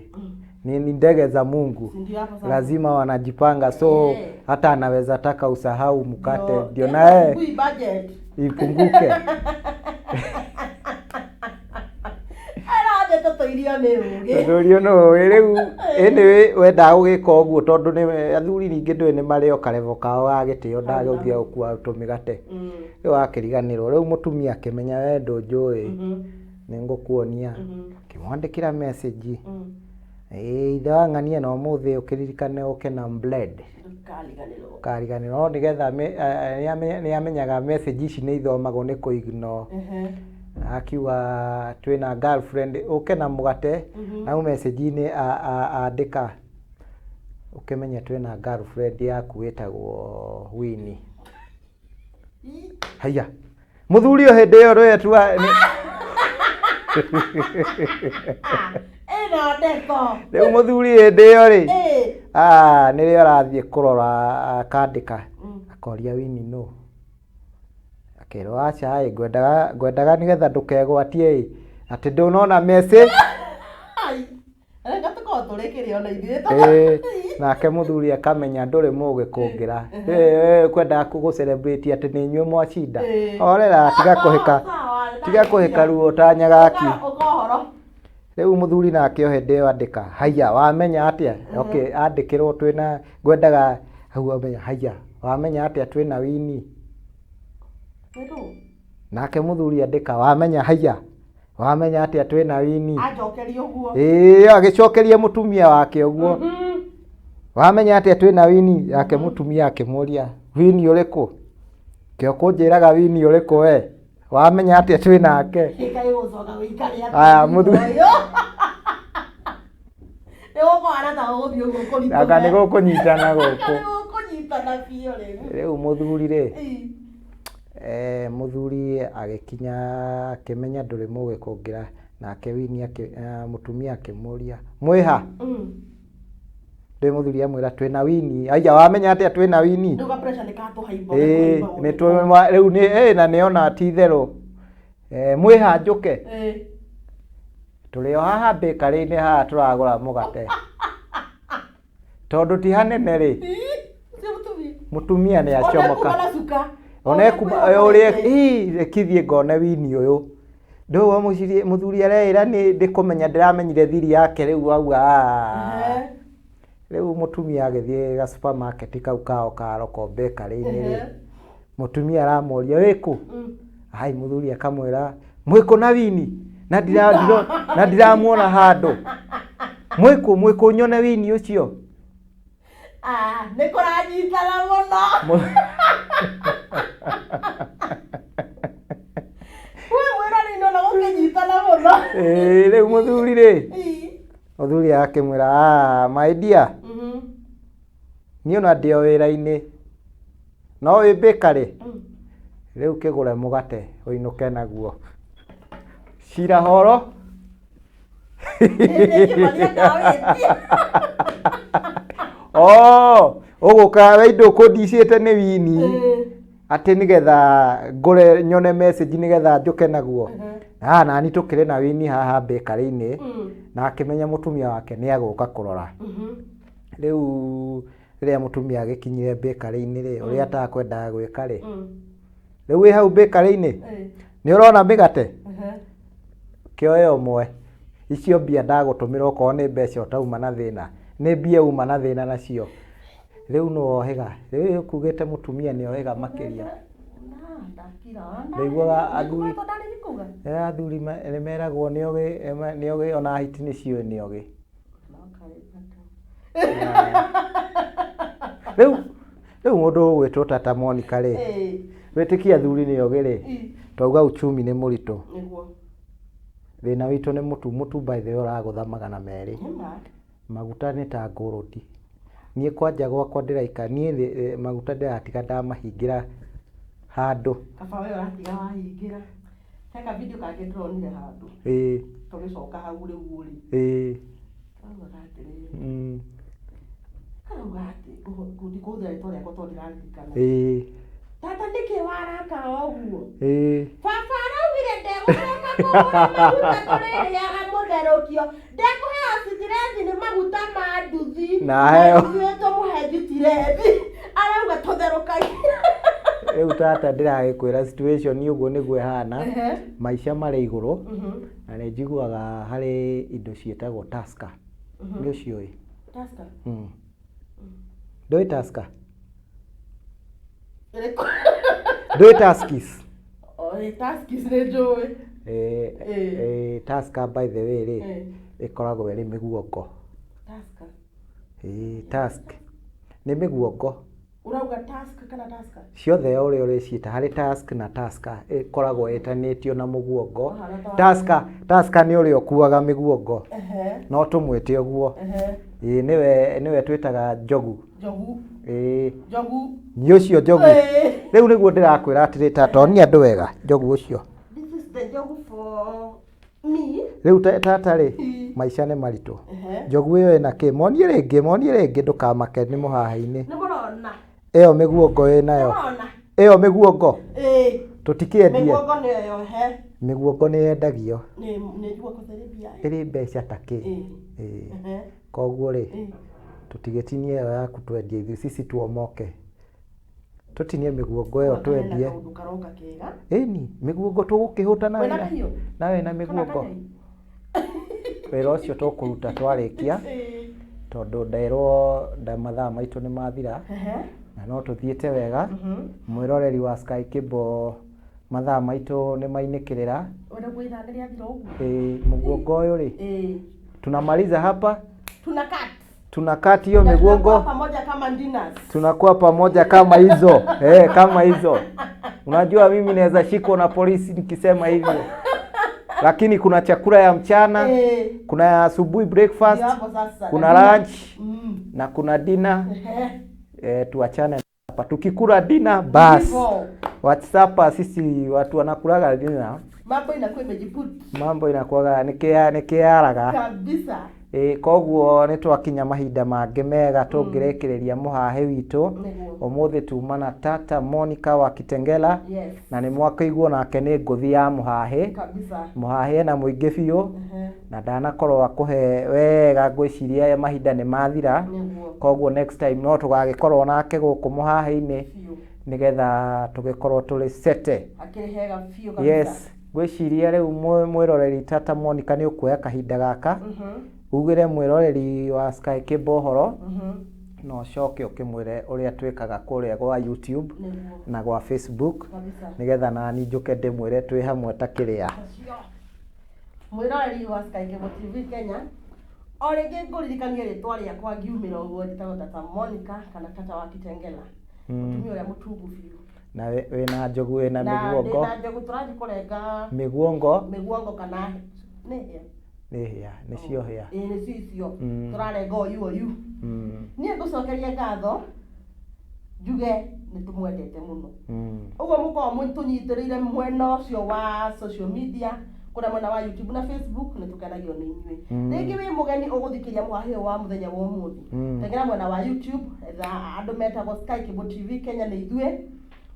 ni ndege za Mungu. Si ndio hapo sasa? Lazima wanajipanga, so hata anaweza taka usahau mkate ndio naye asubuhi budget ipunguke. Arathe tũtũirio. Ndũririo nĩ ũgĩ. Ũthũrio nĩ ũĩ rĩu anyway wendaga gũgĩka ũguo tondũ nĩ athuri ningĩ ndũĩ nĩ marĩ o karevo kao ga gĩtĩo ndagũthiĩ gũkua tũmĩgate. Rĩu akĩriganĩrwo rĩu mũtumia akĩmenya we ndũnjũĩ nĩ ngũkuonia. Akĩmwandĩkĩra message. Ĩĩ ithe wa ng'ania na ũmũthĩ ũkĩririkane ũke na blend. Ndũkariganĩrwo. Kariganĩrwo no nĩgetha nĩ amenyaga message ici nĩ ithomagwo nĩ kũ ignore. Akiuga twĩna girlfriend ũke na mũgate na hau message-inĩ andĩka ũkĩmenye twĩna girlfriend yaku ĩtagwo Winnie. Haiya mũthuri ũyũ hĩndĩ ĩyo rwĩ tua Ĩno ndeto. Rĩu mũthuri hĩndĩ ĩyo rĩ Ĩĩ. ah, nĩrĩo arathiĩ kũrora akandĩka akoria Winnie nũ akerwo aca ĩ ngwendaga ngwendaga nĩgetha ndũkegwatie ĩ atĩ ndũnona message. Ai. Reka tũkorwo tũrĩ kĩrĩ ona ithuĩ. Ĩĩ, nake mũthuri akamenya ndũrĩ mũgĩ kũngĩra. Ĩĩ, kwendaga gũ celebrate atĩ nĩ inyuĩ mwacinda. Ĩĩ. Horera tiga kũhĩka tiga kũhĩka ruo ta nyagaki. Ũka ũhoro. Rĩu mũthuri nake o hĩndĩ ĩyo andĩka haiya wamenya atĩa okay andĩkĩrwo twĩna ngwendaga hau amenya haiya wamenya atĩa twĩna Winnie. Nĩ Nake mũthuri andĩka wamenya haiya wamenya atĩa twĩna Winnie. Anjokeria ũguo. Ĩĩ agĩcokeria mũtumia wake ũguo. Wamenya atĩa twĩna Winnie nake mũtumia akĩmũria Winnie ũrĩkũ kĩo kũnjĩraga Winnie ũrĩkũ we wamenya atĩa twĩ nake. Ĩkaĩ gũcoka gũikare atĩa Aya, mũthuri- ũyũ. Nĩ gũkũhana ta gũgũthiĩ ũguo kũritũhe. Anga nĩ gũkũnyitana gũkũ. Nĩ gũkũnyitana biũ rĩu. Rĩu mũthuri rĩ Ĩĩ. Mũthuri agĩkinya akĩmenya ndũrĩ mũgĩ kũngĩra nake Winnie mũtumia akĩmũria mwĩha ndĩ mũthuri amwĩra twĩna Winnie aya wamenya atĩa twĩna Winnie. Rĩu ka pressure nĩ katũhaimba. Ĩĩ nĩ twĩ rĩu nĩ ĩ na nĩona ti itherũ mwĩha njũke. Ĩĩ. Tũrĩ o haha bakery-inĩ haha tũragũra mũgate tondũ ti hanene rĩ. Ĩĩ. Ũcio mũtumia. Mũtumia nĩ Ona acomoka. ekuma na cuka. Ona ekuma ũrĩa ii rekithie ngone Winnie ũyũ ndũĩ wa mũthuri areĩra nĩ ndĩkũmenya ndĩramenyire thiri yake rĩu auga "Ah." Rĩu mũtumia agĩthiĩ ga supermarket kau kao ka local bakery-inĩ rĩ mũtumia aramũria wĩkũ ai mũthuri akamwĩra mwĩkũ na Winnie na na ndiramuona handũ mwĩkũ mwĩkũ nyone Winnie ũcio. Ah, nĩ kũranyitana mũno. We mwĩra nĩ ndona gũkĩnyitana mũno. Ĩĩ rĩu mũthuri rĩ Ĩĩ. mũthuri akĩmwĩra "Ah, my dear niĩ ona ndĩ o wĩra-inĩ no wĩ bakery rĩu kĩgũre mũgate ũinũke naguo cira horo. Nĩ kĩmaria ndawĩtie. Oh, ũgũka we indo kũndicĩte nĩ Winnie atĩ nĩgetha ngũre nyone message nĩgetha njũke naguo. Ah, nani tũkĩrĩ na Winnie haha bakery-inĩ na akĩmenya mũtumia wake nĩ agũka kũrora. Rĩu rĩrĩa mũtumia agĩkinyire bakery-inĩ rĩ ũrĩa atakwendaga gwĩka rĩ rĩu wĩ hau bakery-inĩ nĩ ũrona mĩgate kĩoe ũmwe icio mbia ndagũtũmĩra okorwo nĩ mbeca ũtauma na thĩna nĩ mbia uma na thĩna nacio rĩu nĩ wohĩga rĩu kugĩte mũtumia nĩ ohĩga makĩria. Ndaiguaga athuri athuri nĩ meragwo nĩ ogĩ nĩ ogĩ ona hiti nĩ ciũĩ nĩ ogĩ. Rĩu rĩu mũndũ ũgwĩtwo tata Monica rĩ wĩtĩkie athuri nĩ ogĩ rĩ twauga uchumi nĩ mũritũ. Nĩguo. Thĩna witũ nĩ mũtu mũtu by the way ũragũtha 200. Nĩma. Maguta nĩ ta ngũrũti. Niĩ kwanja gwakwa ndĩraika niĩ maguta ndĩratiga ndamahingĩra handũ. Kaba we ũratiga wahingĩra. He ka video kangĩ ndĩronire handũ. Ĩĩ. Tũgĩcoka hau rĩu rĩ. Ĩĩ. Karaugaga atĩrĩrĩ. Karauga atĩ ndikũhũthĩra rĩtwa rĩakwa tondũ ndiraririkana. Ĩĩ. Tata nĩkĩ warakara ũguo? Ĩĩ. Baba araugire ndegũcoka kũgũra maguta tũrĩrĩaga mũtherũkio. Ndekũheo citirethi nĩ maguta ma nduthi. Na aheo. Ithuĩ tũmũhe njitirethi. Arauga tũtherũkagia. Rĩu tata ndĩragĩkwĩra situation ũguo nĩguo ĩhana. Maica marĩ igũrũ. Na nĩ njiguaga harĩ indo ciĩtagwo Tusker. Nĩ ũciũĩ? Tusker. Ndũĩ Tusker? Ĩrĩkũ? Ndũĩ Tuskys? O, ĩ, Tuskys nĩ njũĩ. Tusker by the way rĩ, ĩkoragwo ĩrĩ mĩguongo. Tusker. Tusk nĩ mĩguongo. Ũrauga Tusk kana Tusker? Ciothe o ũrĩa ũrĩciĩta, harĩ Tusk na Tusker ĩkoragwo ĩtanĩtio na mũguongo. Ũhana ta wa Tusker, Tusker nĩ ũrĩa ũkuaga mĩguongo. No tũmwĩte ũguo. Ĩĩ nĩwe twĩtaga njogu. Njogu. Ĩĩ. Njogu. Nĩ ũcio njogu. Rĩu nĩguo ndĩrakwĩra atĩrĩ, tata onia andũ wega njogu ũcio. This is the njogu for me. Rĩu tata rĩ, maica nĩ maritũ. Njogu ĩyo ĩna kĩ? Monie rĩngĩ, monie rĩngĩ, ndũkamake nĩ mũhaha-inĩ. Nĩ mũrona. Ĩyo mĩguongo ĩnayo. Mũrona. Ĩyo mĩguongo. Tũtikĩendie. Mĩguongo nĩyo ĩyo he. Mĩguongo nĩ yendagio. Nĩ njigua kũtherembia. Ĩrĩ mbeca ta kĩ. Koguo rĩ, tũtigĩtinie ĩyo yaku twendie ithuĩ, sisi tuomoke. Tũtinie mĩguongo ĩyo twendie. Kaũndũ karoka kega. Ĩni, mĩguongo tũgũkĩhũta na Wĩna wĩna kahiũ? na wĩna mĩguongo. Wĩra ũcio tũkũruta twarĩkia, tondũ nderwo mathaa maitũ nĩ mathira, na no tũthiĩte wega. Mwĩroreri wa Sky Cable, mathaa maitũ nĩ mainĩkĩrĩra. Ũrĩa ithaa nĩ rĩathira ũguo? Mũguongo ũyũ rĩ, tunamaliza hapa. Tuna cut. Tunakat hiyo Na miguongo. tunakuwa pamoja kama ndinas. Tunakuwa pamoja kama hizo. Kama hizo. Unajua mimi naweza shikwa na polisi nikisema hivyo. Lakini kuna chakula ya mchana, kuna ya asubuhi breakfast, Ndio hapo sasa. kuna Na lunch na kuna dinner. Tuachane hapa. Tukikula dinner bas. Hivyo. WhatsApp sisi watu wanakulaga dinner. Mambo inakuwa imejiput. Mambo inakuwaga nikiaraga. Kabisa. Koguo nĩ twakinya mahinda mangĩ mega tũngĩrĩkĩrĩria mũhahe witũ. Ũmũthĩ tuma na tata Monica wa Kitengela. Na nĩ mwakĩiguo nake nĩ ngũthi ya mũhahe. Kabisa. Mũhahe ena mũingĩ biũ. Na ndanakorwo akũhe wega, ngwĩciria mahinda nĩ mathira. Koguo next time no tũgagĩkorwo nake gũkũ mũhahe-inĩ nĩgetha tũgĩkorwo tũrĩ sete. Akĩrĩ hega biũ kabisa. Yes, ngwĩciria rĩu mwĩroreri tata Monica nĩ ũkuoya kahinda gaka. Ugĩre mwĩroreri wa Sky Cable ũhoro, na ũcoke ũkĩmwĩre ũrĩa twĩkaga kũrĩa gwa YouTube na gwa Facebook, nĩgetha nani njũke ndĩmwĩre twĩ hamwe ta kĩrĩa. Mwĩroreri wa Sky Cable TV Kenya, o rĩngĩ ngũririkanie rĩtwa rĩakwa ngiumĩra ũguo, njĩtagwo Tata Monica kana Tata wa Kitengela. Mũtumia ũrĩa mũtungu biũ. Na wĩna njogu, wĩna Na mĩguongo. ndĩna njogu, tũrathiĩ kũrenga mĩguongo. Mĩguongo kana nĩ hĩa? Nĩ hĩa, nĩcio hĩa. Ĩĩ, nĩcio icio tũrarenga oyu oyu. Niĩ ngũcokeria ngatho njuge nĩ tũmwendete mũno. Ũguo mũkorwo tũnyitĩrĩire mwena ũcio wa social media, kũrĩa mwena wa YouTube na Facebook, nĩ tũkenagio nĩ inyuĩ. Rĩngĩ wĩ mũgeni ũgũthikĩria mũhahe ũyũ wa mũthenya wa ũmũthĩ, tengera mwena wa YouTube, etha andũ metagwo Sky Cable TV Kenya nĩ ithuĩ.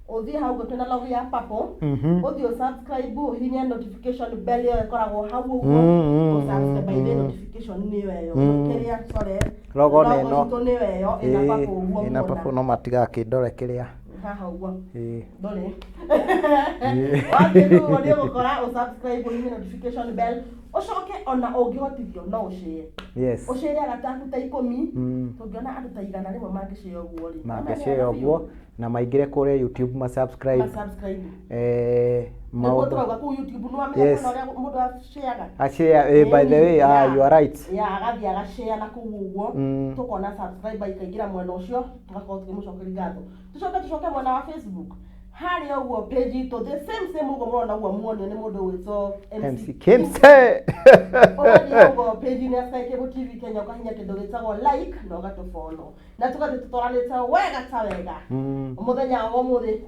Ũthiĩ hau ũguo twĩna logo ya purple, ũthiĩ ũsubscribe, ũhihinye notification bell ĩyo ĩkoragwo hau ũguo, ũsubscribe. By the notification nĩyo ĩyo, kĩrĩa, sorry, Logo nĩ ĩno. itũ nĩyo ĩyo ĩna purple ũguo Ĩna muona. purple, no matigakĩndore kĩrĩa. Haha ũguo. Ndũrĩ. Wathiĩ kũu ũguo nĩ ũgũkora ũsubscribe, ũhihinye notification bell, ũcoke ona ũngĩhotithio no ũshare. Ũshare arata aku ta 10. Tũngĩona andũ ta 100 mangĩshare ũguo rĩ, Mangĩshare ũguo na maingĩre kũrĩa YouTube ma subscribe. Ma subscribe. Nĩguo Maũndũ tũrauga kũu YouTube nĩ wamenya kwĩna ũrĩa mũndũ ashareaga. Ashare, by the way, you are right. Yeah, agathiĩ agashare na kũu ũguo, tũkona subscriber ikaingĩra mwena ũcio, tũgakorwo tũkĩmũcokeria ngatho. Tũcoke mwena wa Facebook. Harĩa ũguo page itũ the same same ũguo mũrona ũguo muonio nĩ mũndũ ũgwĩtwo MC Kimse. Ũgathiĩ ũguo page-inĩ ya Sky Cable TV Kenya, ũkahinya kĩndũ gĩtagwo like na ũgatũfollow. Na tũgathiĩ tũtwaranĩte wega ta wega. Mũthenya wa ũmũthĩ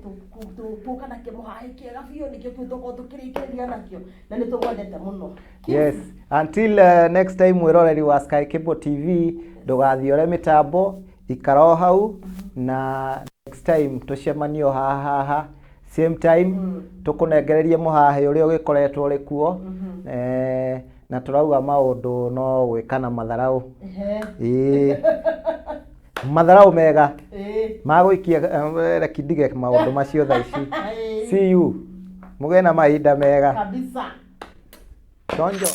tũka na kĩmũhaĩ kĩega biũ, nĩkĩo kĩu tũkorwo tũkĩrĩkĩrĩria nakĩo, na nĩ tũmwendete mũno. Yes, until next time, mwĩroreri wa Sky Cable TV, ndũgathiore mĩtambo, ikara o hau, na next time tũcemanie o haha haha same time, tũkũnengererie mũhahe ũrĩa ũgĩkoretwo ũrĩ kuo. Na tũrauga maũndũ no gwĩka na matharaũ. Ĩĩ. Matharau mega Ĩĩ. Magũikia reki ndige maũndũ macio thaa ici. Ĩĩ. See you. Mũgĩe na mahinda mega. Kabisa. Chonjo.